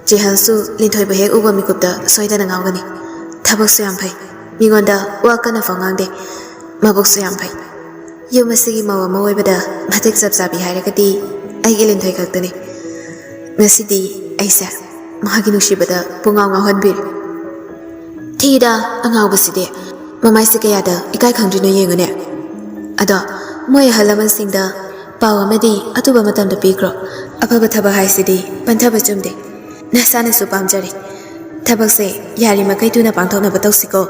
ꯆꯦꯍꯜꯁꯨ ꯂꯤꯟꯊꯣꯏꯕꯨ ꯍꯦꯛ ꯎꯕ ꯃꯤꯀꯨꯞꯇ ꯁꯣꯏꯗꯅ ꯉꯥꯎꯒꯅꯤ꯫ ꯊꯕꯛꯁꯨ ꯌꯥꯝ ꯐꯩ, ꯃꯤꯉꯣꯟꯗ ꯋꯥ ꯀꯟꯅ ꯐꯥꯎ ꯉꯥꯡꯗꯦ, ꯃꯕꯨꯛꯁꯨ ꯌꯥꯝ ꯐꯩ꯫ ꯌꯨꯝ ꯑꯁꯤꯒꯤ ꯃꯧ ꯑꯃ ꯑꯣꯏꯕꯗ ꯃꯇꯤꯛ ꯆꯞ ꯆꯥꯕꯤ ꯍꯥꯏꯔꯒꯗꯤ ꯑꯩꯒꯤ ꯂꯤꯟꯊꯣꯏ ꯈꯛꯇꯅꯤ꯫ ꯉꯁꯤꯗꯤ ꯑꯩꯁꯦ ꯃꯍꯥꯛꯀꯤ ꯅꯨꯡꯁꯤꯕꯗ ꯄꯨꯡꯉꯥꯎ ꯉꯥꯎꯍꯟꯕꯤꯔꯦ꯫ ꯊꯤꯗ ꯑꯉꯥꯎꯕꯁꯤꯗꯤ꯫ ꯃꯃꯥꯏꯁꯦ ꯀꯌꯥꯗ ꯏꯀꯥꯏ ꯈꯪꯗ꯭ꯔꯤꯅꯣ ꯌꯦꯡꯉꯨꯅꯦ꯫ ꯑꯗꯣ ꯃꯣꯏ ꯑꯍꯜ ꯂꯃꯟꯁꯤꯡꯗ ꯄꯥꯎ ꯑꯃꯗꯤ ꯑꯊꯨꯕ ꯃꯇꯝꯗ ꯄꯤꯈ꯭ꯔꯣ꯫ ꯑꯐꯕ ꯊꯕꯛ ꯍꯥꯏꯁꯤꯗꯤ ꯄꯟꯊꯕ ꯆꯨꯝꯗꯦ꯫ ꯅꯁꯥꯅꯁꯨ ꯄꯥꯝꯖꯔꯦ꯫ ꯊꯕꯛꯁꯦ ꯌꯥꯔꯤꯃꯈꯩ ꯊꯨꯅ ꯄꯥꯡꯊꯣꯛꯅꯕ ꯇꯧꯁꯤꯀꯣ꯫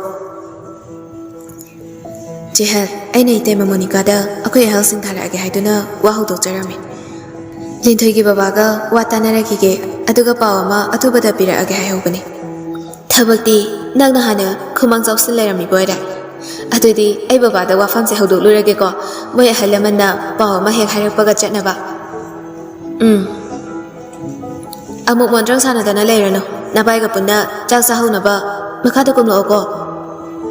ꯆꯦꯍꯜ, ꯑꯩꯅ ꯏꯇꯩꯃ ꯃꯣꯅꯤꯀꯥꯗ ꯑꯩꯈꯣꯏ ꯑꯍꯜꯁꯤꯡ ꯊꯥꯔꯛꯑꯒꯦ ꯍꯥꯏꯗꯨꯅ ꯋꯥ ꯍꯧꯗꯣꯛꯆꯔꯝꯃꯤ꯫ ꯂꯤꯟꯊꯣꯏꯒꯤ ꯕꯕꯥꯒ ꯋꯥ ꯇꯥꯅꯔꯛꯈꯤꯒꯦ, ꯑꯗꯨꯒ ꯄꯥꯎ ꯑꯃ ꯑꯊꯨꯕꯗ ꯄꯤꯔꯛꯑꯒꯦ ꯍꯥꯏꯍꯧꯕꯅꯤ꯫ ꯊꯕꯛꯇꯤ ꯅꯪꯅ ꯍꯥꯟꯅ ꯈꯨꯃꯥꯡ ꯆꯥꯎꯁꯤꯜ ꯂꯩꯔꯝꯃꯤꯕ ꯑꯣꯏꯔꯦ꯫ ꯑꯗꯨꯗꯤ ꯑꯩ ꯕꯕꯥꯗ ꯋꯥꯐꯝꯁꯦ ꯍꯧꯗꯣꯛꯂꯨꯔꯒꯦꯀꯣ, ꯃꯣꯏ ꯑꯍꯜ ꯂꯃꯟꯅ ꯄꯥꯎ ꯑꯃ ꯍꯦꯛ ꯍꯥꯏꯔꯛꯄꯒ ꯆꯠꯅꯕ꯫ ꯎꯝ꯫ ꯑꯃꯨꯛ ꯃꯣꯟꯗ꯭ꯔꯪ ꯁꯥꯟꯅꯗꯅ ꯂꯩꯔꯅꯨ꯫ ꯅꯚꯥꯏꯒ ꯄꯨꯟꯅ ꯆꯥꯛ ꯆꯥꯍꯧꯅꯕ ꯃꯈꯥꯗ ꯀꯨꯝꯂꯛꯑꯣꯀꯣ꯫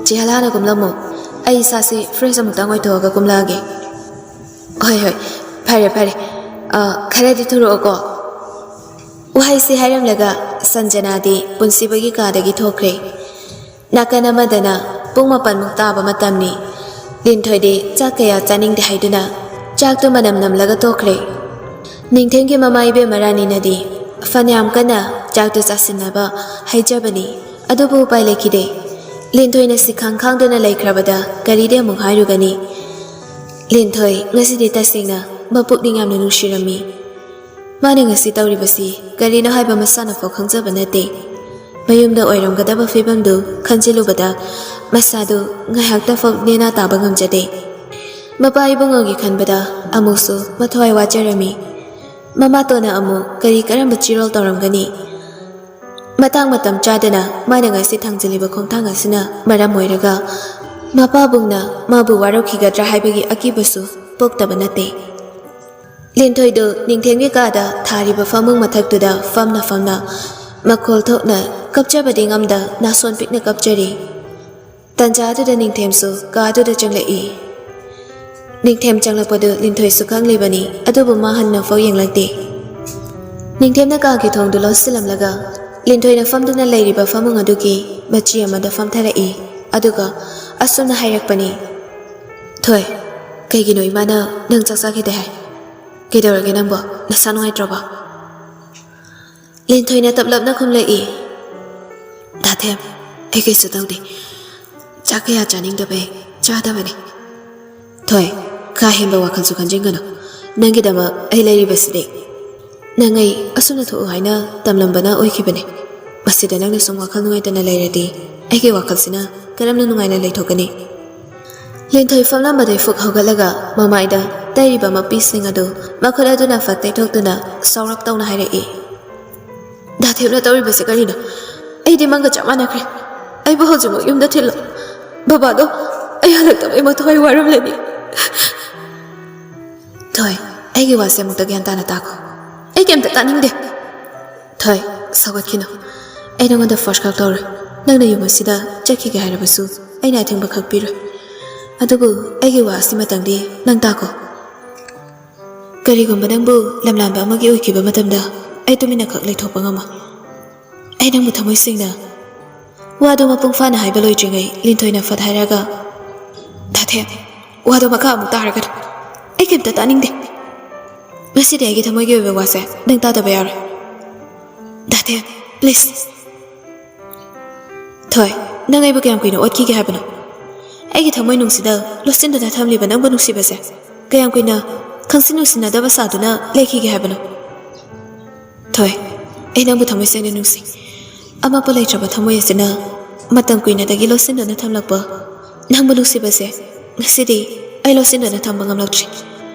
ꯆꯦꯍꯜ, ꯍꯥꯟꯅ ꯀꯨꯝꯂꯝꯃꯨ꯫ ꯑꯩ ꯏꯁꯥꯁꯤ fresh ꯑꯃꯨꯛꯇꯪ ꯑꯣꯏꯊꯣꯛꯑꯒ ꯀꯨꯝꯂꯛꯑꯒꯦ꯫ ꯍꯣꯏ, ꯍꯣꯏ꯫ ꯐꯔꯦ, ꯐꯔꯦ꯫ ꯑ, ꯈꯔꯗꯤ ꯊꯨꯔꯛꯑꯣꯀꯣ꯫ ꯋꯥꯍꯩꯁꯤ ꯍꯥꯏꯔꯝꯂꯒ ꯁꯟꯖꯅꯥꯗꯤ ꯄꯨꯟꯁꯤꯕꯒꯤ ꯀꯥꯗꯒꯤ ꯊꯣꯛꯈ꯭ꯔꯦ꯫ ꯅꯥꯀꯟ ꯑꯃꯗꯅ ꯄꯨꯡ ꯃꯥꯄꯟꯃꯨꯛ ꯇꯥꯕ ꯃꯇꯝꯅꯤ꯫ ꯂꯤꯟꯊꯣꯏꯗꯤ ꯆꯥꯛ ꯀꯌꯥ ꯆꯥꯅꯤꯡꯗꯦ ꯍꯥꯏꯗꯨꯅ ꯆꯥꯛꯇꯨ ꯃꯅꯝ ꯅꯝꯂꯒ ꯇꯣꯛꯈ꯭ꯔꯦ꯫ ꯅꯤꯡꯊꯦꯝꯒꯤ ꯃꯃꯥ ꯏꯕꯦꯝꯃ ꯔꯥꯅꯤꯅꯗꯤ ꯐꯅꯌꯥꯝ ꯀꯟꯅ ꯆꯥꯛꯇꯨ ꯆꯥꯁꯤꯟꯅꯕ ꯍꯥꯏꯖꯕꯅꯤ, ꯑꯗꯨꯕꯨ ꯎꯄꯥꯏ ꯂꯩꯈꯤꯗꯦ꯫ ꯂꯤꯟꯊꯣꯏꯅ ꯁꯤꯈꯥꯡ ꯈꯥꯡꯗꯨꯅ ꯂꯩꯈ꯭ꯔꯕꯗ ꯀꯔꯤꯗꯤ ꯑꯃꯨꯛ ꯍꯥꯏꯔꯨꯒꯅꯤ? ꯂꯤꯟꯊꯣꯏ ꯉꯁꯤꯗꯤ ꯇꯁꯦꯡꯅ ꯃꯄꯨꯛꯅꯤꯡ ꯌꯥꯝꯅ ꯅꯨꯡꯁꯤꯔꯝꯃꯤ꯫ ꯃꯥꯅ ꯉꯁꯤ ꯇꯧꯔꯤꯕꯁꯤ ꯀꯔꯤꯅꯣ ꯍꯥꯏꯕ ꯃꯁꯥꯅꯐꯥꯎ ꯈꯪꯖꯕ ꯅꯠꯇꯦ꯫ ꯃꯌꯨꯝꯗ ꯑꯣꯏꯔꯝꯒꯗꯕ ꯐꯤꯕꯝꯗꯨ ꯈꯟꯖꯤꯜꯂꯨꯕꯗ ꯃꯁꯥꯗꯨ ꯉꯥꯏꯍꯥꯛꯇꯐꯥꯎ ꯅꯦꯅꯥ ꯇꯥꯕ ꯉꯝꯖꯗꯦ꯫ ꯃꯄꯥ ꯏꯕꯨꯡꯉꯣꯒꯤ ꯈꯟꯕꯗ ꯑꯃꯨꯛꯁꯨ ꯃꯊ꯭ꯋꯥꯏ ꯋꯥꯖꯔꯝꯃꯤ꯫ ꯃꯃꯥꯇꯣꯟꯅ ꯑꯃꯨꯛ ꯀꯔꯤ ꯀꯔꯝꯕ ꯆꯤꯔꯣꯜ ꯇꯧꯔꯝꯒꯅꯤ? ꯃꯇꯥꯡ ꯃꯇꯝ ꯆꯥꯗꯅ ꯃꯥꯅ ꯉꯁꯤ ꯊꯥꯡꯖꯤꯜꯂꯤꯕ ꯈꯣꯡꯊꯥꯡ ꯑꯁꯤꯅ ꯃꯔꯝ ꯑꯣꯏꯔꯒ ꯃꯄꯥꯕꯨꯡꯅ ꯃꯥꯕꯨ ꯋꯥꯔꯧꯈꯤꯒꯗ꯭ꯔꯥ ꯍꯥꯏꯕꯒꯤ ꯑꯀꯤꯕꯁꯨ ꯄꯣꯛꯇꯕ ꯅꯠꯇꯦ꯫ ꯂꯤꯟꯊꯣꯏꯗꯨ ꯅꯤꯡꯊꯦꯝꯒꯤ ꯀꯥꯗ ꯊꯥꯔꯤꯕ ꯐꯃꯨꯡ ꯃꯊꯛꯇꯨꯗ ꯐꯝꯅ ꯐꯝꯅ ꯃꯈꯣꯜ ꯊꯣꯛꯅ ꯀꯞꯆꯕꯗꯤ ꯉꯝꯗ ꯅꯥꯁꯣꯟ ꯄꯤꯛꯅ ꯀꯞꯆꯔꯤ꯫ ꯇꯟꯖꯥ ꯑꯗꯨꯗ ꯅꯤꯡꯊꯦꯝꯁꯨ ꯀꯥ ꯑꯗꯨꯗ ꯆꯪꯂꯛꯏ꯫ ꯅꯤꯡꯊꯦꯝ ꯆꯪꯂꯛꯄꯗꯨ ꯂꯤꯟꯊꯣꯏꯁꯨ ꯈꯪꯂꯤꯕꯅꯤ, ꯑꯗꯨꯕꯨ ꯃꯥ ꯍꯟꯅꯐꯥꯎ ꯌꯦꯡꯂꯛꯇꯦ꯫ ꯅꯤꯡꯊꯦꯝꯅ ꯀꯥꯒꯤ ꯊꯣꯡꯗꯨ ꯂꯣꯠꯁꯤꯜꯂꯝꯂꯒ ꯂꯤꯟꯊꯣꯏꯅ ꯐꯝꯗꯨꯅ ꯂꯩꯔꯤꯕ ꯐꯃꯨꯡ ꯑꯗꯨꯒꯤ ꯃꯆꯤ ꯑꯃꯗ ꯐꯝꯊꯔꯛꯏ꯫ ꯑꯗꯨꯒ ꯑꯁꯨꯝꯅ ꯍꯥꯏꯔꯛꯄꯅꯤ, "ꯊꯣꯏ, ꯀꯩꯒꯤꯅꯣ ꯏꯃꯥꯅ ꯅꯪ ꯆꯥꯛ ꯆꯥꯈꯤꯗꯦ ꯍꯥꯏ? ꯀꯩꯗꯧꯔꯒꯦ ꯅꯪꯕꯣ? ꯅꯁꯥ ꯅꯨꯡꯉꯥꯏꯇ꯭ꯔꯕꯣ?" ꯂꯤꯟꯊꯣꯏꯅ ꯇꯞꯂꯞꯅ ꯈꯨꯝꯂꯛꯏ, "ꯗꯥꯊꯦꯝ, ꯑꯩ ꯀꯩꯁꯨ ꯇꯧꯗꯦ꯫ ꯆꯥꯛ ꯀꯌꯥ ꯆꯥꯅꯤꯡꯗꯕꯩ ꯆꯥꯗꯕꯅꯤ꯫ ꯊꯣꯏ, ꯀꯥ ꯍꯦꯟꯕ ꯋꯥꯈꯜꯁꯨ ꯈꯟꯖꯤꯟꯒꯅꯨ꯫ ꯅꯪꯒꯤꯗꯃꯛ ꯑꯩ ꯂꯩꯔꯤꯕꯁꯤꯗꯤ꯫ ꯅꯪ ꯑꯩ ꯑꯁꯨꯝꯅ ꯊꯣꯛꯎ ꯍꯥꯏꯅ ꯇꯝꯂꯝꯕꯅ ꯑꯣꯏꯈꯤꯕꯅꯤ꯫ ꯃꯁꯤꯗ ꯅꯪꯅ ꯁꯨꯝ ꯋꯥꯈꯜ ꯅꯨꯡꯉꯥꯏꯇꯅ ꯂꯩꯔꯗꯤ ꯑꯩꯒꯤ ꯋꯥꯈꯜꯁꯤꯅ ꯀꯔꯝꯅ ꯅꯨꯡꯉꯥꯏꯅ ꯂꯩꯊꯣꯛꯀꯅꯤ?" ꯂꯤꯟꯊꯣꯏ ꯐꯝꯂꯝꯕꯗꯩ ꯐꯨꯛ ꯍꯧꯒꯠꯂꯒ ꯃꯃꯥꯏꯗ ꯇꯩꯔꯤꯕ ꯃꯄꯤꯁꯤꯡ ꯑꯗꯨ ꯃꯈꯨꯠ ꯑꯗꯨꯅ ꯐꯠ ꯇꯩꯊꯣꯛꯇꯨꯅ ꯁꯥꯎꯔꯞ ꯇꯧꯅ ꯍꯥꯏꯔꯛꯏ, "ꯗꯥꯊꯦꯝꯅ ꯇꯧꯔꯤꯕꯁꯦ ꯀꯔꯤꯅꯣ? ꯑꯩꯗꯤ ꯃꯪꯒ ꯆꯞ ꯃꯥꯟꯅꯈ꯭ꯔꯦ꯫ ꯑꯩꯕꯨ ꯍꯧꯖꯤꯛꯃꯛ ꯌꯨꯝꯗ ꯊꯤꯜꯂꯣ꯫ ꯕꯕꯥꯗꯣ ꯑꯩ ꯍꯜꯂꯛꯇꯕꯩ ꯃꯊ꯭ꯋꯥꯏ ꯋꯥꯔꯝꯂꯅꯤ꯫" "ꯊꯣꯏ, ꯑꯩꯒꯤ ꯋꯥꯁꯦ ꯑꯃꯨꯛꯇ ꯒ꯭ꯌꯥꯟ ꯇꯥꯅ ꯇꯥꯈꯣ꯫ ꯑꯩ ꯀꯩꯝꯇ ꯇꯥꯅꯤꯡꯗꯦ꯫" "ꯊꯣꯏ, ꯁꯧꯒꯠꯈꯤꯅꯨ꯫ ꯑꯩ ꯅꯉꯣꯟꯗ ꯐꯣꯔꯁ ꯈꯛ ꯇꯧꯔꯣꯏ꯫ ꯅꯪꯅ ꯌꯨꯝ ꯑꯁꯤꯗ ꯆꯠꯈꯤꯒꯦ ꯍꯥꯏꯔꯕꯁꯨ ꯑꯩꯅ ꯑꯊꯤꯡꯕ ꯈꯛ ꯄꯤꯔꯣꯏ꯫ ꯑꯗꯨꯕꯨ ꯑꯩꯒꯤ ꯋꯥ ꯑꯁꯤꯃꯇꯪꯗꯤ ꯅꯪ ꯇꯥꯈꯣ꯫ ꯀꯔꯤꯒꯨꯝꯕ ꯅꯪꯕꯨ ꯂꯝꯂꯥꯟꯕ ꯑꯃꯒꯤ ꯑꯣꯏꯈꯤꯕ ꯃꯇꯝꯗ ꯑꯩ ꯇꯨꯃꯤꯟꯅ ꯈꯛ ꯂꯩꯊꯣꯛꯄ ꯉꯝꯃꯣꯏ꯫ ꯑꯩ ꯅꯪꯕꯨ ꯊꯃꯣꯏ ꯁꯦꯡꯅ꯫" ꯋꯥꯗꯨ ꯃꯄꯨꯡ ꯐꯥꯅ ꯍꯥꯏꯕ ꯂꯣꯏꯗ꯭ꯔꯤꯉꯩ ꯂꯤꯟꯊꯣꯏꯅ ꯐꯠ ꯍꯥꯏꯔꯒ, "ꯗꯥꯊꯦꯝ, ꯋꯥꯗꯣ ꯃꯈꯥ ꯑꯃꯨꯛ ꯇꯥꯔꯒꯅꯨ꯫ ꯑꯩ ꯀꯩꯝꯇ ꯇꯥꯅꯤꯡꯗꯦ꯫ ꯉꯁꯤꯗꯤ ꯑꯩꯒꯤ ꯊꯃꯣꯏꯒꯤ ꯑꯣꯏꯕ ꯋꯥꯁꯦ ꯅꯪ ꯇꯥꯗꯕ ꯌꯥꯔꯣꯏ꯫ ꯗꯥꯊꯦꯝ, ꯄ꯭ꯂꯤꯖ꯫" "ꯊꯣꯏ, ꯅꯪ ꯑꯩꯕꯨ ꯀꯌꯥꯝ ꯀꯨꯏꯅ ꯑꯣꯠꯈꯤꯒꯦ ꯍꯥꯏꯕꯅꯣ? ꯑꯩꯒꯤ ꯊꯃꯣꯏꯅꯨꯡꯁꯤꯗ ꯂꯣꯠꯁꯤꯟꯗꯨꯅ ꯊꯝꯂꯤꯕ ꯅꯪꯕꯨ ꯅꯨꯡꯁꯤꯕꯁꯦ ꯀꯌꯥꯝ ꯀꯨꯏꯅ ꯈꯪꯁꯤꯟ ꯅꯨꯡꯁꯤꯅꯗꯕ ꯁꯥꯗꯨꯅ ꯂꯩꯈꯤꯒꯦ ꯍꯥꯏꯕꯅꯣ? ꯊꯣꯏ, ꯑꯩ ꯅꯪꯕꯨ ꯊꯃꯣꯏ ꯁꯦꯡꯅ ꯅꯨꯡꯁꯤ꯫ ꯑꯃꯠꯄ ꯂꯩꯇ꯭ꯔꯕ ꯊꯃꯣꯏ ꯑꯁꯤꯅ ꯃꯇꯝ ꯀꯨꯏꯅꯗꯒꯤ ꯂꯣꯠꯁꯤꯟꯗꯨꯅ ꯊꯝꯂꯛꯄ ꯅꯪꯕꯨ ꯅꯨꯡꯁꯤꯕꯁꯦ ꯉꯁꯤꯗꯤ ꯑꯩ ꯂꯣꯠꯁꯤꯟꯗꯨꯅ ꯊꯝꯕ ꯉꯝꯂꯛꯇ꯭ꯔꯦ꯫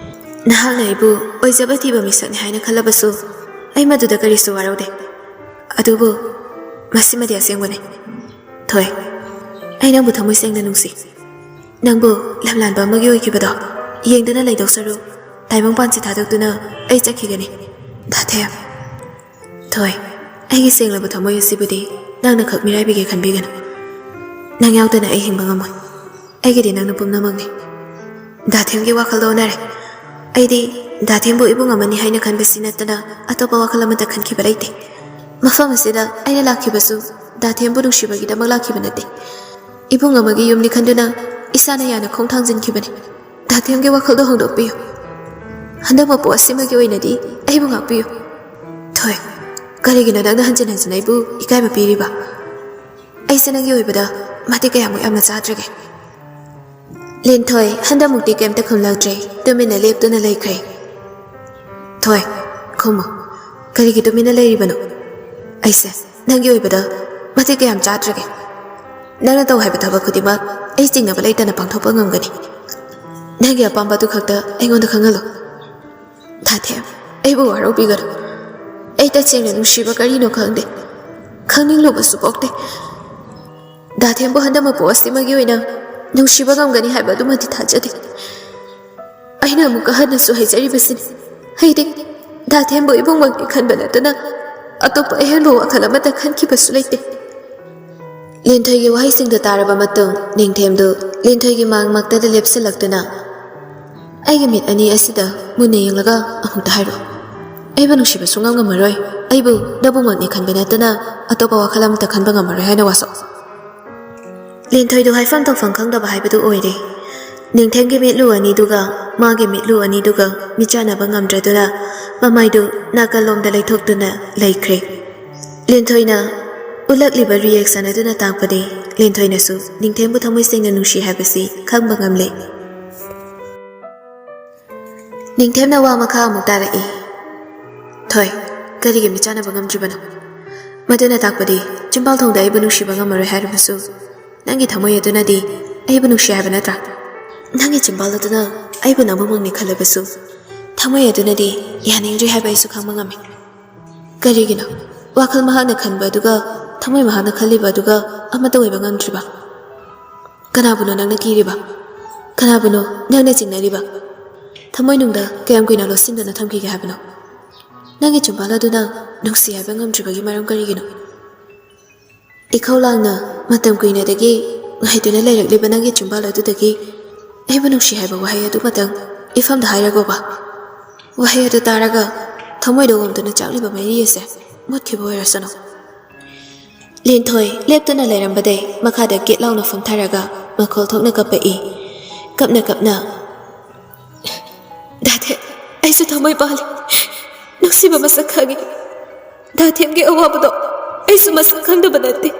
ꯅꯍꯥꯛꯅ ꯑꯩꯕꯨ ꯑꯣꯏꯖꯕ ꯊꯤꯕ ꯃꯤꯁꯛꯅꯤ ꯍꯥꯏꯅ ꯈꯜꯂꯕꯁꯨ ꯑꯩ ꯃꯗꯨꯗ ꯀꯔꯤꯁꯨ ꯋꯥꯔꯧꯗꯦ꯫ ꯑꯗꯨꯕꯨ ꯃꯁꯤꯃꯗꯤ ꯑꯁꯦꯡꯕꯅꯤ꯫ ꯊꯣꯏ, ꯑꯩ ꯅꯪꯕꯨ ꯊꯃꯣꯏ ꯁꯦꯡꯅ ꯅꯨꯡꯁꯤ꯫ ꯅꯪꯕꯨ ꯂꯝꯂꯥꯟꯕ ꯑꯃꯒꯤ ꯑꯣꯏꯈꯤꯕꯗꯣ ꯌꯦꯡꯗꯨꯅ ꯂꯩꯗꯧ ꯁꯔꯨꯛ ꯇꯥꯏꯕꯪ ꯄꯥꯟꯁꯤ ꯊꯥꯗꯣꯛꯇꯨꯅ ꯑꯩ ꯆꯠꯈꯤꯒꯅꯤ꯫ ꯗꯥꯊꯦꯝ, ꯊꯣꯏ, ꯑꯩꯒꯤ ꯁꯦꯡꯂꯕ ꯊꯃꯣꯏ ꯑꯁꯤꯕꯨꯗꯤ ꯅꯪꯅ ꯈꯛ ꯃꯤꯔꯥꯏꯕꯤꯒꯦ ꯈꯟꯕꯤꯒꯅꯨ꯫ ꯅꯪ ꯌꯥꯎꯗꯅ ꯑꯩ ꯍꯤꯡꯕ ꯉꯝꯃꯣꯏ꯫ ꯑꯩꯒꯤꯗꯤ ꯅꯪꯅ ꯄꯨꯝꯅꯃꯛꯅꯤ꯫ ꯗꯥꯊꯦꯝꯒꯤ ꯋꯥꯈꯜꯗꯣ ꯑꯣꯟꯅꯔꯦ꯫ ꯑꯩꯗꯤ ꯗꯥꯊꯦꯝꯕꯨ ꯏꯕꯨꯡ ꯑꯃꯅꯤ ꯍꯥꯏꯅ ꯈꯟꯕꯁꯤ ꯅꯠꯇꯅ ꯑꯇꯣꯞꯄ ꯋꯥꯈꯜ ꯑꯃꯠꯇ ꯈꯟꯈꯤꯕ ꯂꯩꯇꯦ꯫ ꯃꯐꯝ ꯑꯁꯤꯗ ꯑꯩꯅ ꯂꯥꯛꯈꯤꯕꯁꯨ ꯗꯥꯊꯦꯝꯕꯨ ꯅꯨꯡꯁꯤꯕꯒꯤꯗꯃꯛ ꯂꯥꯛꯈꯤꯕ ꯅꯠꯇꯦ꯫ ꯏꯕꯨꯡ ꯑꯃꯒꯤ ꯌꯨꯝꯅꯤ ꯈꯟꯗꯨꯅ ꯏꯁꯥꯅ ꯌꯥꯅ ꯈꯣꯡ ꯊꯥꯡꯖꯤꯟꯈꯤꯕꯅꯤ꯫ ꯗꯥꯊꯦꯝꯒꯤ ꯋꯥꯈꯜꯗꯣ ꯍꯣꯡꯗꯣꯛꯄꯤꯌꯨ꯫ ꯍꯟꯗꯛ ꯃꯄꯣꯛ ꯑꯁꯤꯃꯒꯤ ꯑꯣꯏꯅꯗꯤ ꯑꯩꯕꯨ ꯉꯥꯛꯄꯤꯌꯨ꯫ ꯊꯣꯏ, ꯀꯔꯤꯒꯤꯅꯣ ꯅꯪꯅ ꯍꯟꯖꯤꯟ ꯍꯟꯖꯤꯟ ꯑꯩꯕꯨ ꯏꯀꯥꯏꯕ ꯄꯤꯔꯤꯕ? ꯑꯩꯁꯦ ꯅꯪꯒꯤ ꯑꯣꯏꯕꯗ ꯃꯇꯤꯛ ꯀꯌꯥꯃꯨꯛ ꯌꯥꯝꯅ ꯆꯥꯗ꯭ꯔꯒꯦ? ꯂꯤꯟꯊꯣꯏ ꯍꯟꯗꯛꯃꯨꯛꯇꯤ ꯀꯩꯝꯇ ꯈꯨꯝꯂꯛꯇ꯭ꯔꯦ꯫ ꯇꯨꯃꯤꯟꯅ ꯂꯦꯞꯇꯨꯅ ꯂꯩꯈ꯭ꯔꯦ꯫ ꯊꯣꯏ, ꯈꯨꯝꯃꯨ꯫ ꯀꯔꯤꯒꯤ ꯇꯨꯃꯤꯟꯅ ꯂꯩꯔꯤꯕꯅꯣ? ꯑꯩꯁꯦ ꯅꯪꯒꯤ ꯑꯣꯏꯕꯗ ꯃꯇꯤꯛ ꯀꯌꯥꯝ ꯆꯥꯗ꯭ꯔꯒꯦ? ꯅꯪꯅ ꯇꯧ ꯍꯥꯏꯕ ꯊꯕꯛ ꯈꯨꯗꯤꯡꯃꯛ ꯑꯩ ꯆꯤꯡꯅꯕ ꯂꯩꯇꯅ ꯄꯥꯡꯊꯣꯛꯄ ꯉꯝꯒꯅꯤ꯫ ꯅꯪꯒꯤ ꯑꯄꯥꯝꯕꯗꯨ ꯈꯛꯇ ꯑꯩꯉꯣꯟꯗ ꯈꯪꯍꯜꯂꯨ꯫ ꯗꯥꯊꯦꯝ, ꯑꯩꯕꯨ ꯋꯥꯔꯧꯕꯤꯒꯅꯨ꯫ ꯑꯩ ꯇꯁꯦꯡꯅ ꯅꯨꯡꯁꯤꯕ ꯀꯔꯤꯅꯣ ꯈꯪꯗꯦ꯫ ꯈꯪꯅꯤꯡꯂꯨꯕꯁꯨ ꯄꯣꯛꯇꯦ꯫ ꯗꯥꯊꯦꯝꯕꯨ ꯍꯟꯗꯛ ꯃꯄꯣꯛ ꯑꯁꯤꯃꯒꯤ ꯑꯣꯏꯅ ꯅꯨꯡꯁꯤꯕ ꯉꯝꯒꯅꯤ ꯍꯥꯏꯕ ꯑꯗꯨꯃꯗꯤ ꯊꯥꯖꯗꯦ꯫ ꯑꯩꯅ ꯑꯃꯨꯛꯀ ꯍꯟꯅꯁꯨ ꯍꯥꯏꯖꯔꯤꯕꯁꯤꯅꯤ꯫ ꯑꯩꯗꯤ ꯗꯥꯊꯦꯝꯕꯨ ꯏꯕꯨꯡꯃꯛꯅꯤ ꯈꯟꯕ ꯅꯠꯇꯅ ꯑꯇꯣꯞꯄ ꯑꯍꯦꯟꯕ ꯋꯥꯈꯜ ꯑꯃꯠꯇ ꯈꯟꯈꯤꯕꯁꯨ ꯂꯩꯇꯦ꯫ ꯂꯤꯟꯊꯣꯏꯒꯤ ꯋꯥꯍꯩꯁꯤꯡꯗꯨ ꯇꯥꯔꯕ ꯃꯇꯨꯡ ꯅꯤꯡꯊꯦꯝꯗꯨ ꯂꯤꯟꯊꯣꯏꯒꯤ ꯃꯥꯡꯃꯛꯇꯗ ꯂꯦꯞꯁꯤꯜꯂꯛꯇꯨꯅ, "ꯑꯩꯒꯤ ꯃꯤꯠ ꯑꯅꯤ ꯑꯁꯤꯗ ꯃꯨꯟꯅ ꯌꯦꯡꯂꯒ ꯑꯃꯨꯛꯇ ꯍꯥꯏꯔꯣ꯫ ꯑꯩꯕꯨ ꯅꯨꯡꯁꯤꯕ ꯁꯨꯡꯉꯝ ꯉꯝꯃꯔꯣꯏ꯫ ꯑꯩꯕꯨ ꯅꯕꯨꯡꯃꯛꯅꯤ ꯈꯟꯕ ꯅꯠꯇꯅ ꯑꯇꯣꯞꯄ ꯋꯥꯈꯜ ꯑꯃꯠꯇ ꯈꯟꯕ ꯉꯝꯃꯔꯣꯏ ꯍꯥꯏꯅ ꯋꯥꯁꯛ"꯫ ꯂꯤꯟꯊꯣꯏꯗꯨ ꯍꯥꯏꯐꯝ ꯇꯧꯐꯝ ꯈꯪꯗꯕ ꯍꯥꯏꯕꯗꯨ ꯑꯣꯏꯔꯦ꯫ ꯅꯤꯡꯊꯦꯝꯒꯤ ꯃꯤꯠꯂꯨ ꯑꯅꯤꯗꯨꯒ ꯃꯥꯒꯤ ꯃꯤꯠꯂꯨ ꯑꯅꯤꯗꯨꯒ ꯃꯤꯆꯥꯟꯅꯕ ꯉꯝꯗ꯭ꯔꯗꯨꯅ ꯃꯃꯥꯏꯗꯨ ꯅꯥꯀꯜꯂꯣꯝꯗ ꯂꯩꯊꯣꯛꯇꯨꯅ ꯂꯩꯈ꯭ꯔꯦ꯫ ꯂꯤꯟꯊꯣꯏꯅ ꯎꯠꯂꯛꯂꯤꯕ reaction ꯑꯗꯨꯅ ꯇꯥꯛꯄꯗꯤ ꯂꯤꯟꯊꯣꯏꯅꯁꯨ ꯅꯤꯡꯊꯦꯝꯕꯨ ꯊꯃꯣꯏ ꯁꯦꯡꯅ ꯅꯨꯡꯁꯤ ꯍꯥꯏꯕꯁꯤ ꯈꯪꯕ ꯉꯝꯂꯦ꯫ ꯅꯤꯡꯊꯦꯝꯅ ꯋꯥ ꯃꯈꯥ ꯑꯃꯨꯛ ꯇꯥꯔꯛꯏ꯫ "ꯊꯣꯏ, ꯀꯔꯤꯒꯤ ꯃꯤꯆꯥꯟꯅꯕ ꯉꯝꯗ꯭ꯔꯤꯕꯅꯣ? ꯃꯗꯨꯅ ꯇꯥꯛꯄꯗꯤ ꯆꯤꯝꯕꯥꯜ ꯊꯣꯡꯗ ꯑꯩꯕꯨ ꯅꯨꯡꯁꯤꯕ ꯉꯝꯃꯔꯣꯏ ꯍꯥꯏꯔꯕꯁꯨ ꯅꯪꯒꯤ ꯊꯃꯣꯏ ꯑꯗꯨꯅꯗꯤ ꯑꯩꯕꯨ ꯅꯨꯡꯁꯤ ꯍꯥꯏꯕ ꯅꯠꯇ꯭ꯔꯥ? ꯅꯪꯒꯤ ꯆꯤꯝꯕꯥꯜ ꯑꯗꯨꯅ ꯑꯩꯕꯨ ꯅꯕꯨꯡꯃꯛꯅꯤ ꯈꯜꯂꯕꯁꯨ ꯊꯃꯣꯏ ꯑꯗꯨꯅꯗꯤ ꯌꯥꯅꯤꯡꯗ꯭ꯔꯤ ꯍꯥꯏꯕ ꯑꯩꯁꯨ ꯈꯪꯕ ꯉꯝꯃꯤ꯫ ꯀꯔꯤꯒꯤꯅꯣ ꯋꯥꯈꯜ ꯃꯍꯥꯛꯅ ꯈꯟꯕ ꯑꯗꯨꯒ ꯊꯃꯣꯏ ꯃꯍꯥꯛꯅ ꯈꯜꯂꯤꯕ ꯑꯗꯨꯒ ꯑꯃꯠꯇ ꯑꯣꯏꯕ ꯉꯝꯗ꯭ꯔꯤꯕ? ꯀꯅꯥꯕꯨꯅꯣ ꯅꯪꯅ ꯀꯤꯔꯤꯕ? ꯀꯅꯥꯕꯨꯅꯣ ꯅꯪꯅ ꯆꯤꯡꯅꯔꯤꯕ? ꯊꯃꯣꯏꯅꯨꯡꯗ ꯀꯌꯥꯝ ꯀꯨꯏꯅ ꯂꯣꯠꯁꯤꯟꯗꯨꯅ ꯊꯝꯈꯤꯒꯦ ꯍꯥꯏꯕꯅꯣ? ꯅꯪꯒꯤ ꯆꯤꯝꯕꯥꯜ ꯑꯗꯨꯅ ꯅꯨꯡꯁꯤ ꯍꯥꯏꯕ ꯉꯝꯗ꯭ꯔꯤꯕꯒꯤ ꯃꯔꯝ ꯀꯔꯤꯒꯤꯅꯣ?" ꯏꯈꯧ ꯂꯥꯡꯅ ꯃꯇꯝ ꯀꯨꯏꯅꯗꯒꯤ ꯉꯥꯏꯗꯨꯅ ꯂꯩꯔꯛꯂꯤꯕ ꯅꯪꯒꯤ ꯆꯤꯝꯕꯥꯜ ꯑꯗꯨꯗꯒꯤ ꯑꯩꯕꯨ ꯅꯨꯡꯁꯤ ꯍꯥꯏꯕ ꯋꯥꯍꯩ ꯑꯗꯨꯃꯇꯪ ꯏꯐꯝꯗ ꯍꯥꯏꯔꯒꯣꯕ꯫ ꯋꯥꯍꯩ ꯑꯗꯨ ꯇꯥꯔꯒ ꯊꯃꯣꯏꯗ ꯑꯣꯝꯗꯨꯅ ꯆꯥꯛꯂꯤꯕ ꯃꯩꯔꯤ ꯑꯁꯦ ꯃꯨꯠꯈꯤꯕ ꯑꯣꯏꯔꯁꯅꯨ꯫ ꯂꯤꯟꯊꯣꯏ ꯂꯦꯞꯇꯨꯅ ꯂꯩꯔꯝꯕꯗꯩ ꯃꯈꯥꯗ ꯒꯦꯠ ꯂꯥꯎꯅ ꯐꯝꯊꯔꯒ ꯃꯈꯣꯜ ꯊꯣꯛꯅ ꯀꯞꯄꯛꯏ꯫ ꯀꯞꯅ ꯀꯞꯅ, "ꯗꯥꯊꯦꯝ, ꯑꯩꯁꯨ ꯊꯃꯣꯏ ꯄꯥꯜꯂꯤ꯫ ꯅꯨꯡꯁꯤꯕ ꯃꯁꯛ ꯈꯪꯉꯤ꯫ ꯗꯥꯊꯦꯝꯒꯤ ꯑꯋꯥꯕꯗꯣ ꯑꯩꯁꯨ ꯃꯁꯛ ꯈꯪꯗꯕ ꯅꯠꯇꯦ꯫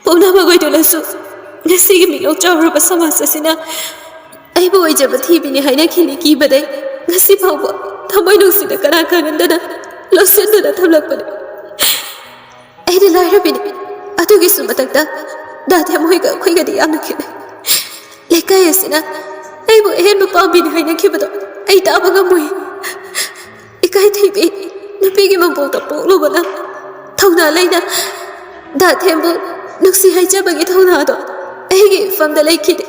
ꯄꯣꯛꯅꯕ ꯑꯣꯏꯗꯨꯅꯁꯨ ꯉꯁꯤꯒꯤ ꯃꯤꯅꯣꯛ ꯆꯥꯎꯔꯕ ꯁꯃꯥꯖ ꯑꯁꯤꯅ ꯑꯩꯕꯨ ꯑꯣꯏꯖꯕ ꯊꯤꯕꯤꯅꯤ ꯍꯥꯏꯅꯈꯤꯅꯤ ꯀꯤꯕꯗꯩ ꯉꯁꯤ ꯐꯥꯎꯕ ꯊꯃꯣꯏ ꯅꯨꯡꯁꯤꯅ ꯀꯅꯥ ꯈꯪꯍꯟꯗꯅ ꯂꯣꯠꯁꯤꯟꯗꯨꯅ ꯊꯝꯂꯛꯄꯅꯤ꯫ ꯑꯩꯗꯤ ꯂꯥꯏꯔꯕꯤꯅꯤ꯫ ꯑꯗꯨꯒꯤꯁꯨ ꯃꯊꯛꯇ ꯗꯥꯊꯦꯝ ꯍꯣꯏꯒ ꯑꯩꯈꯣꯏꯒꯗꯤ ꯌꯥꯝꯅ ꯈꯦꯠꯅꯩ꯫ ꯂꯩꯀꯥꯏ ꯑꯁꯤꯅ ꯑꯩꯕꯨ ꯑꯍꯦꯟꯕ ꯄꯥꯝꯕꯤꯅꯤ ꯍꯥꯏꯅꯈꯤꯕꯗꯣ ꯑꯩ ꯇꯥꯕ ꯉꯝꯃꯣꯏ꯫ ꯏꯀꯥꯏ ꯊꯤꯕꯤ, ꯅꯨꯄꯤꯒꯤ ꯃꯄꯣꯛꯇ ꯄꯣꯛꯂꯨꯕꯅ ꯊꯧꯅꯥ ꯂꯩꯅ ꯗꯥꯊꯦꯝꯕꯨ ꯅꯨꯡꯁꯤ ꯍꯥꯏꯖꯕꯒꯤ ꯊꯧꯅꯥꯗꯣ ꯑꯩꯒꯤ ꯏꯐꯝꯗ ꯂꯩꯈꯤꯗꯦ꯫"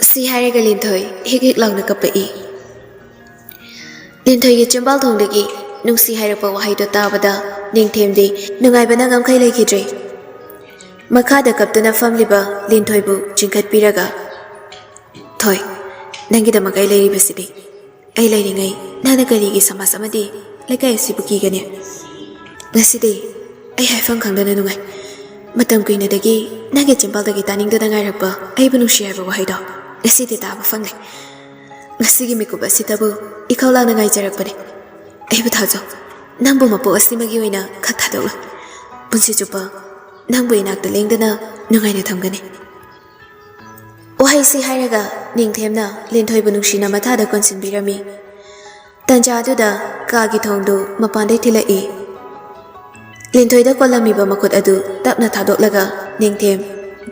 ꯁꯤ ꯍꯥꯏꯔꯒ ꯂꯤꯟꯊꯣꯏ ꯍꯤꯛ ꯍꯤꯛ ꯂꯥꯎꯅ ꯀꯞꯄꯛꯏ꯫ ꯂꯤꯟꯊꯣꯏꯒꯤ ꯆꯤꯝꯕꯥꯜ ꯊꯣꯡꯗꯒꯤ ꯅꯨꯡꯁꯤ ꯍꯥꯏꯔꯛꯄ ꯋꯥꯍꯩꯗꯣ ꯇꯥꯕꯗ ꯅꯤꯡꯊꯦꯝꯗꯤ ꯅꯨꯡꯉꯥꯏꯕꯅ ꯉꯝꯈꯩ ꯂꯩꯈꯤꯗ꯭ꯔꯦ꯫ ꯃꯈꯥꯗ ꯀꯞꯇꯨꯅ ꯐꯝꯂꯤꯕ ꯂꯤꯟꯊꯣꯏꯕꯨ ꯆꯤꯡꯈꯠꯄꯤꯔꯒ, "ꯊꯣꯏ, ꯅꯪꯒꯤꯗꯃꯛ ꯑꯩ ꯂꯩꯔꯤꯕꯁꯤꯗꯤ꯫ ꯑꯩ ꯂꯩꯔꯤꯉꯩ ꯅꯪꯅ ꯀꯔꯤꯒꯤ ꯁꯃꯥꯖ ꯑꯃꯗꯤ ꯂꯩꯀꯥꯏ ꯑꯁꯤꯕꯨ ꯀꯤꯒꯅꯤ? ꯉꯁꯤꯗꯤ ꯑꯩ ꯍꯥꯏꯐꯝ ꯈꯪꯗꯅ ꯅꯨꯡꯉꯥꯏ꯫ ꯃꯇꯝ ꯀꯨꯏꯅꯗꯒꯤ ꯅꯪꯒꯤ ꯆꯤꯝꯕꯥꯜꯗꯒꯤ ꯇꯥꯅꯤꯡꯗꯨꯅ ꯉꯥꯏꯔꯛꯄ ꯑꯩꯕꯨ ꯅꯨꯡꯁꯤ ꯍꯥꯏꯕ ꯋꯥꯍꯩꯗꯣ ꯉꯁꯤꯗꯤ ꯇꯥꯕ ꯐꯪꯂꯦ꯫ ꯉꯁꯤꯒꯤ ꯃꯤꯀꯨꯞ ꯑꯁꯤꯇꯕꯨ ꯏꯈꯧ ꯂꯥꯡꯅ ꯉꯥꯏꯖꯔꯛꯄꯅꯦ꯫ ꯑꯩꯕꯨ ꯊꯥꯖꯧ꯫ ꯅꯪꯕꯨ ꯃꯄꯣꯛ ꯑꯁꯤꯃꯒꯤ ꯑꯣꯏꯅ ꯈꯛ ꯊꯥꯗꯣꯛꯂꯣꯏ꯫ ꯄꯨꯟꯁꯤ ꯆꯨꯞꯄ ꯅꯪꯕꯨ ꯏꯅꯥꯛꯇ ꯂꯦꯡꯗꯅ ꯅꯨꯡꯉꯥꯏꯅ ꯊꯝꯒꯅꯤ꯫" ꯋꯥꯍꯩꯁꯤ ꯍꯥꯏꯔꯒ ꯅꯤꯡꯊꯦꯝꯅ ꯂꯤꯟꯊꯣꯏꯕꯨ ꯅꯨꯡꯁꯤꯅ ꯃꯊꯥꯗ ꯀꯣꯟꯁꯤꯟꯕꯤꯔꯝꯃꯤ꯫ ꯇꯟꯖꯥꯗꯨꯗ ꯀꯥꯒꯤ ꯊꯣꯡꯗꯨ ꯃꯄꯥꯟꯗꯩ ꯊꯤꯜꯂꯛꯏ꯫ ꯂꯤꯟꯊꯣꯏꯗ ꯀꯣꯜꯂꯝꯃꯤꯕ ꯃꯈꯨꯠ ꯑꯗꯨ ꯇꯞꯅ ꯊꯥꯗꯣꯛꯂꯒ ꯅꯤꯡꯊꯦꯝ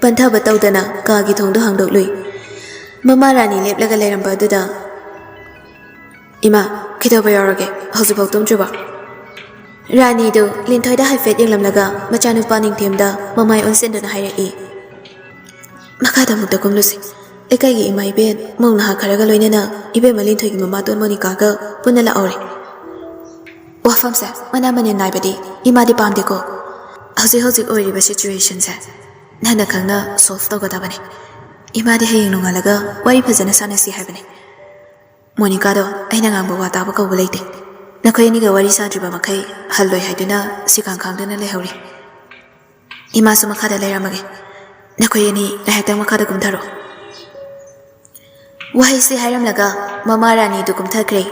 ꯄꯟꯊꯕ ꯇꯧꯗꯅ ꯀꯥꯒꯤ ꯊꯣꯡꯗꯨ ꯍꯥꯡꯗꯣꯛꯂꯨꯏ꯫ ꯃꯃꯥ ꯔꯥꯅꯤ ꯂꯦꯞꯂꯒ ꯂꯩꯔꯝꯕ ꯑꯗꯨꯗ, "ꯏꯃꯥ, ꯀꯩꯗꯧꯕ ꯌꯥꯎꯔꯒꯦ? ꯍꯧꯖꯤꯛꯐꯥꯎ ꯇꯨꯝꯗ꯭ꯔꯤꯕꯣ?" ꯔꯥꯅꯤꯗꯨ ꯂꯤꯟꯊꯣꯏꯗ ꯍꯥꯏꯐꯦꯠ ꯌꯦꯡꯂꯝꯂꯒ ꯃꯆꯥꯅꯨꯄꯥ ꯅꯤꯡꯊꯦꯝꯗ ꯃꯃꯥꯏ ꯑꯣꯟꯁꯤꯟꯗꯨꯅ ꯍꯥꯏꯔꯛꯏ, "ꯃꯈꯥꯗ ꯑꯃꯨꯛꯇ ꯀꯨꯝꯂꯨꯁꯤ꯫ ꯂꯩꯀꯥꯏꯒꯤ ꯏꯃꯥ ꯏꯕꯦꯟ, ꯃꯧ ꯅꯍꯥ ꯈꯔꯒ ꯂꯣꯏꯅꯅ ꯏꯕꯦꯝꯃ ꯂꯤꯟꯊꯣꯏꯒꯤ ꯃꯃꯥꯇꯣꯟ ꯃꯣꯅꯤꯀꯥꯒ ꯄꯨꯟꯅ ꯂꯥꯛꯍꯧꯔꯦ꯫ ꯋꯥꯐꯝꯁꯦ ꯃꯅꯥ ꯃꯅꯤꯟ ꯅꯥꯏꯕꯗꯤ ꯏꯃꯥꯗꯤ ꯄꯥꯝꯗꯦꯀꯣ꯫ ꯍꯧꯖꯤꯛ ꯍꯧꯖꯤꯛ ꯑꯣꯏꯔꯤꯕ situationꯁꯦ ꯅꯪꯅ ꯈꯪꯅ solve ꯇꯧꯒꯗꯕꯅꯤ꯫ ꯏꯃꯥꯗꯤ ꯍꯌꯦꯡ ꯅꯣꯡꯉꯥꯜꯂꯒ ꯋꯥꯔꯤ ꯐꯖꯅ ꯁꯥꯟꯅꯁꯤ ꯍꯥꯏꯕꯅꯤ꯫ ꯃꯣꯅꯤꯀꯥꯗꯣ ꯑꯩꯅ ꯉꯥꯡꯕ ꯋꯥ ꯇꯥꯕ ꯀꯧꯕ ꯂꯩꯇꯦ꯫ ꯅꯈꯣꯏ ꯑꯅꯤꯒ ꯋꯥꯔꯤ ꯁꯥꯗ꯭ꯔꯤꯕ ꯃꯈꯩ ꯍꯜꯂꯣꯏ ꯍꯥꯏꯗꯨꯅ ꯁꯤꯈꯥꯡ ꯈꯥꯡꯗꯨꯅ ꯂꯩꯍꯧꯔꯤ꯫ ꯏꯃꯥꯁꯨ ꯃꯈꯥꯗ ꯂꯩꯔꯝꯃꯒꯦ꯫ ꯅꯈꯣꯏ ꯑꯅꯤ ꯉꯥꯏꯍꯥꯛꯇꯪ ꯃꯈꯥꯗ ꯀꯨꯝꯊꯔꯣ꯫ ꯋꯥꯍꯩꯁꯤ ꯍꯥꯏꯔꯝꯂꯒ ꯃꯃꯥ ꯔꯥꯅꯤꯗꯨ ꯀꯨꯝꯊꯈ꯭ꯔꯦ꯫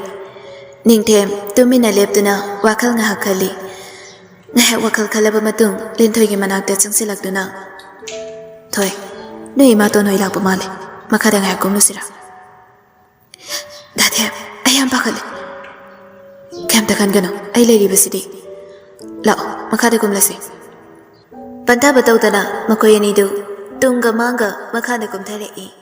ꯅꯤꯡꯊꯦꯝ ꯇꯨꯃꯤꯟꯅ ꯂꯦꯞꯇꯨꯅ ꯋꯥꯈꯜ ꯉꯥꯏꯍꯥꯛ ꯈꯜꯂꯤ꯫ ꯉꯥꯏꯍꯥꯛ ꯋꯥꯈꯜ ꯈꯜꯂꯕ ꯃꯇꯨꯡ ꯂꯤꯟꯊꯣꯏꯒꯤ ꯃꯅꯥꯛꯇ ꯆꯪꯁꯤꯜꯂꯛꯇꯨꯅ, "ꯊꯣꯏ, ꯅꯣꯏ ꯏꯃꯥꯇꯣꯟ ꯍꯣꯏ ꯂꯥꯛꯄ ꯃꯥꯜꯂꯦ꯫ ꯃꯈꯥꯗ ꯉꯥꯏꯍꯥꯛ ꯀꯨꯝꯂꯨꯁꯤꯔꯥ?" "ꯗꯥꯊꯦꯝ, ꯑꯩ ꯌꯥꯝ ꯄꯥꯈꯠꯂꯦ꯫" "ꯀꯩꯝꯇ ꯈꯟꯒꯅꯨ, ꯑꯩ ꯂꯩꯔꯤꯕꯁꯤꯗꯤ꯫ ꯂꯥꯛꯑꯣ, ꯃꯈꯥꯗ ꯀꯨꯝꯂꯁꯤ꯫" ꯄꯟꯊꯕ ꯇꯧꯗꯅ ꯃꯈꯣꯏ ꯑꯅꯤꯗꯨ ꯇꯨꯡꯒ ꯃꯥꯡꯒ ꯃꯈꯥꯗ ꯀꯨꯝꯊꯔꯛꯏ꯫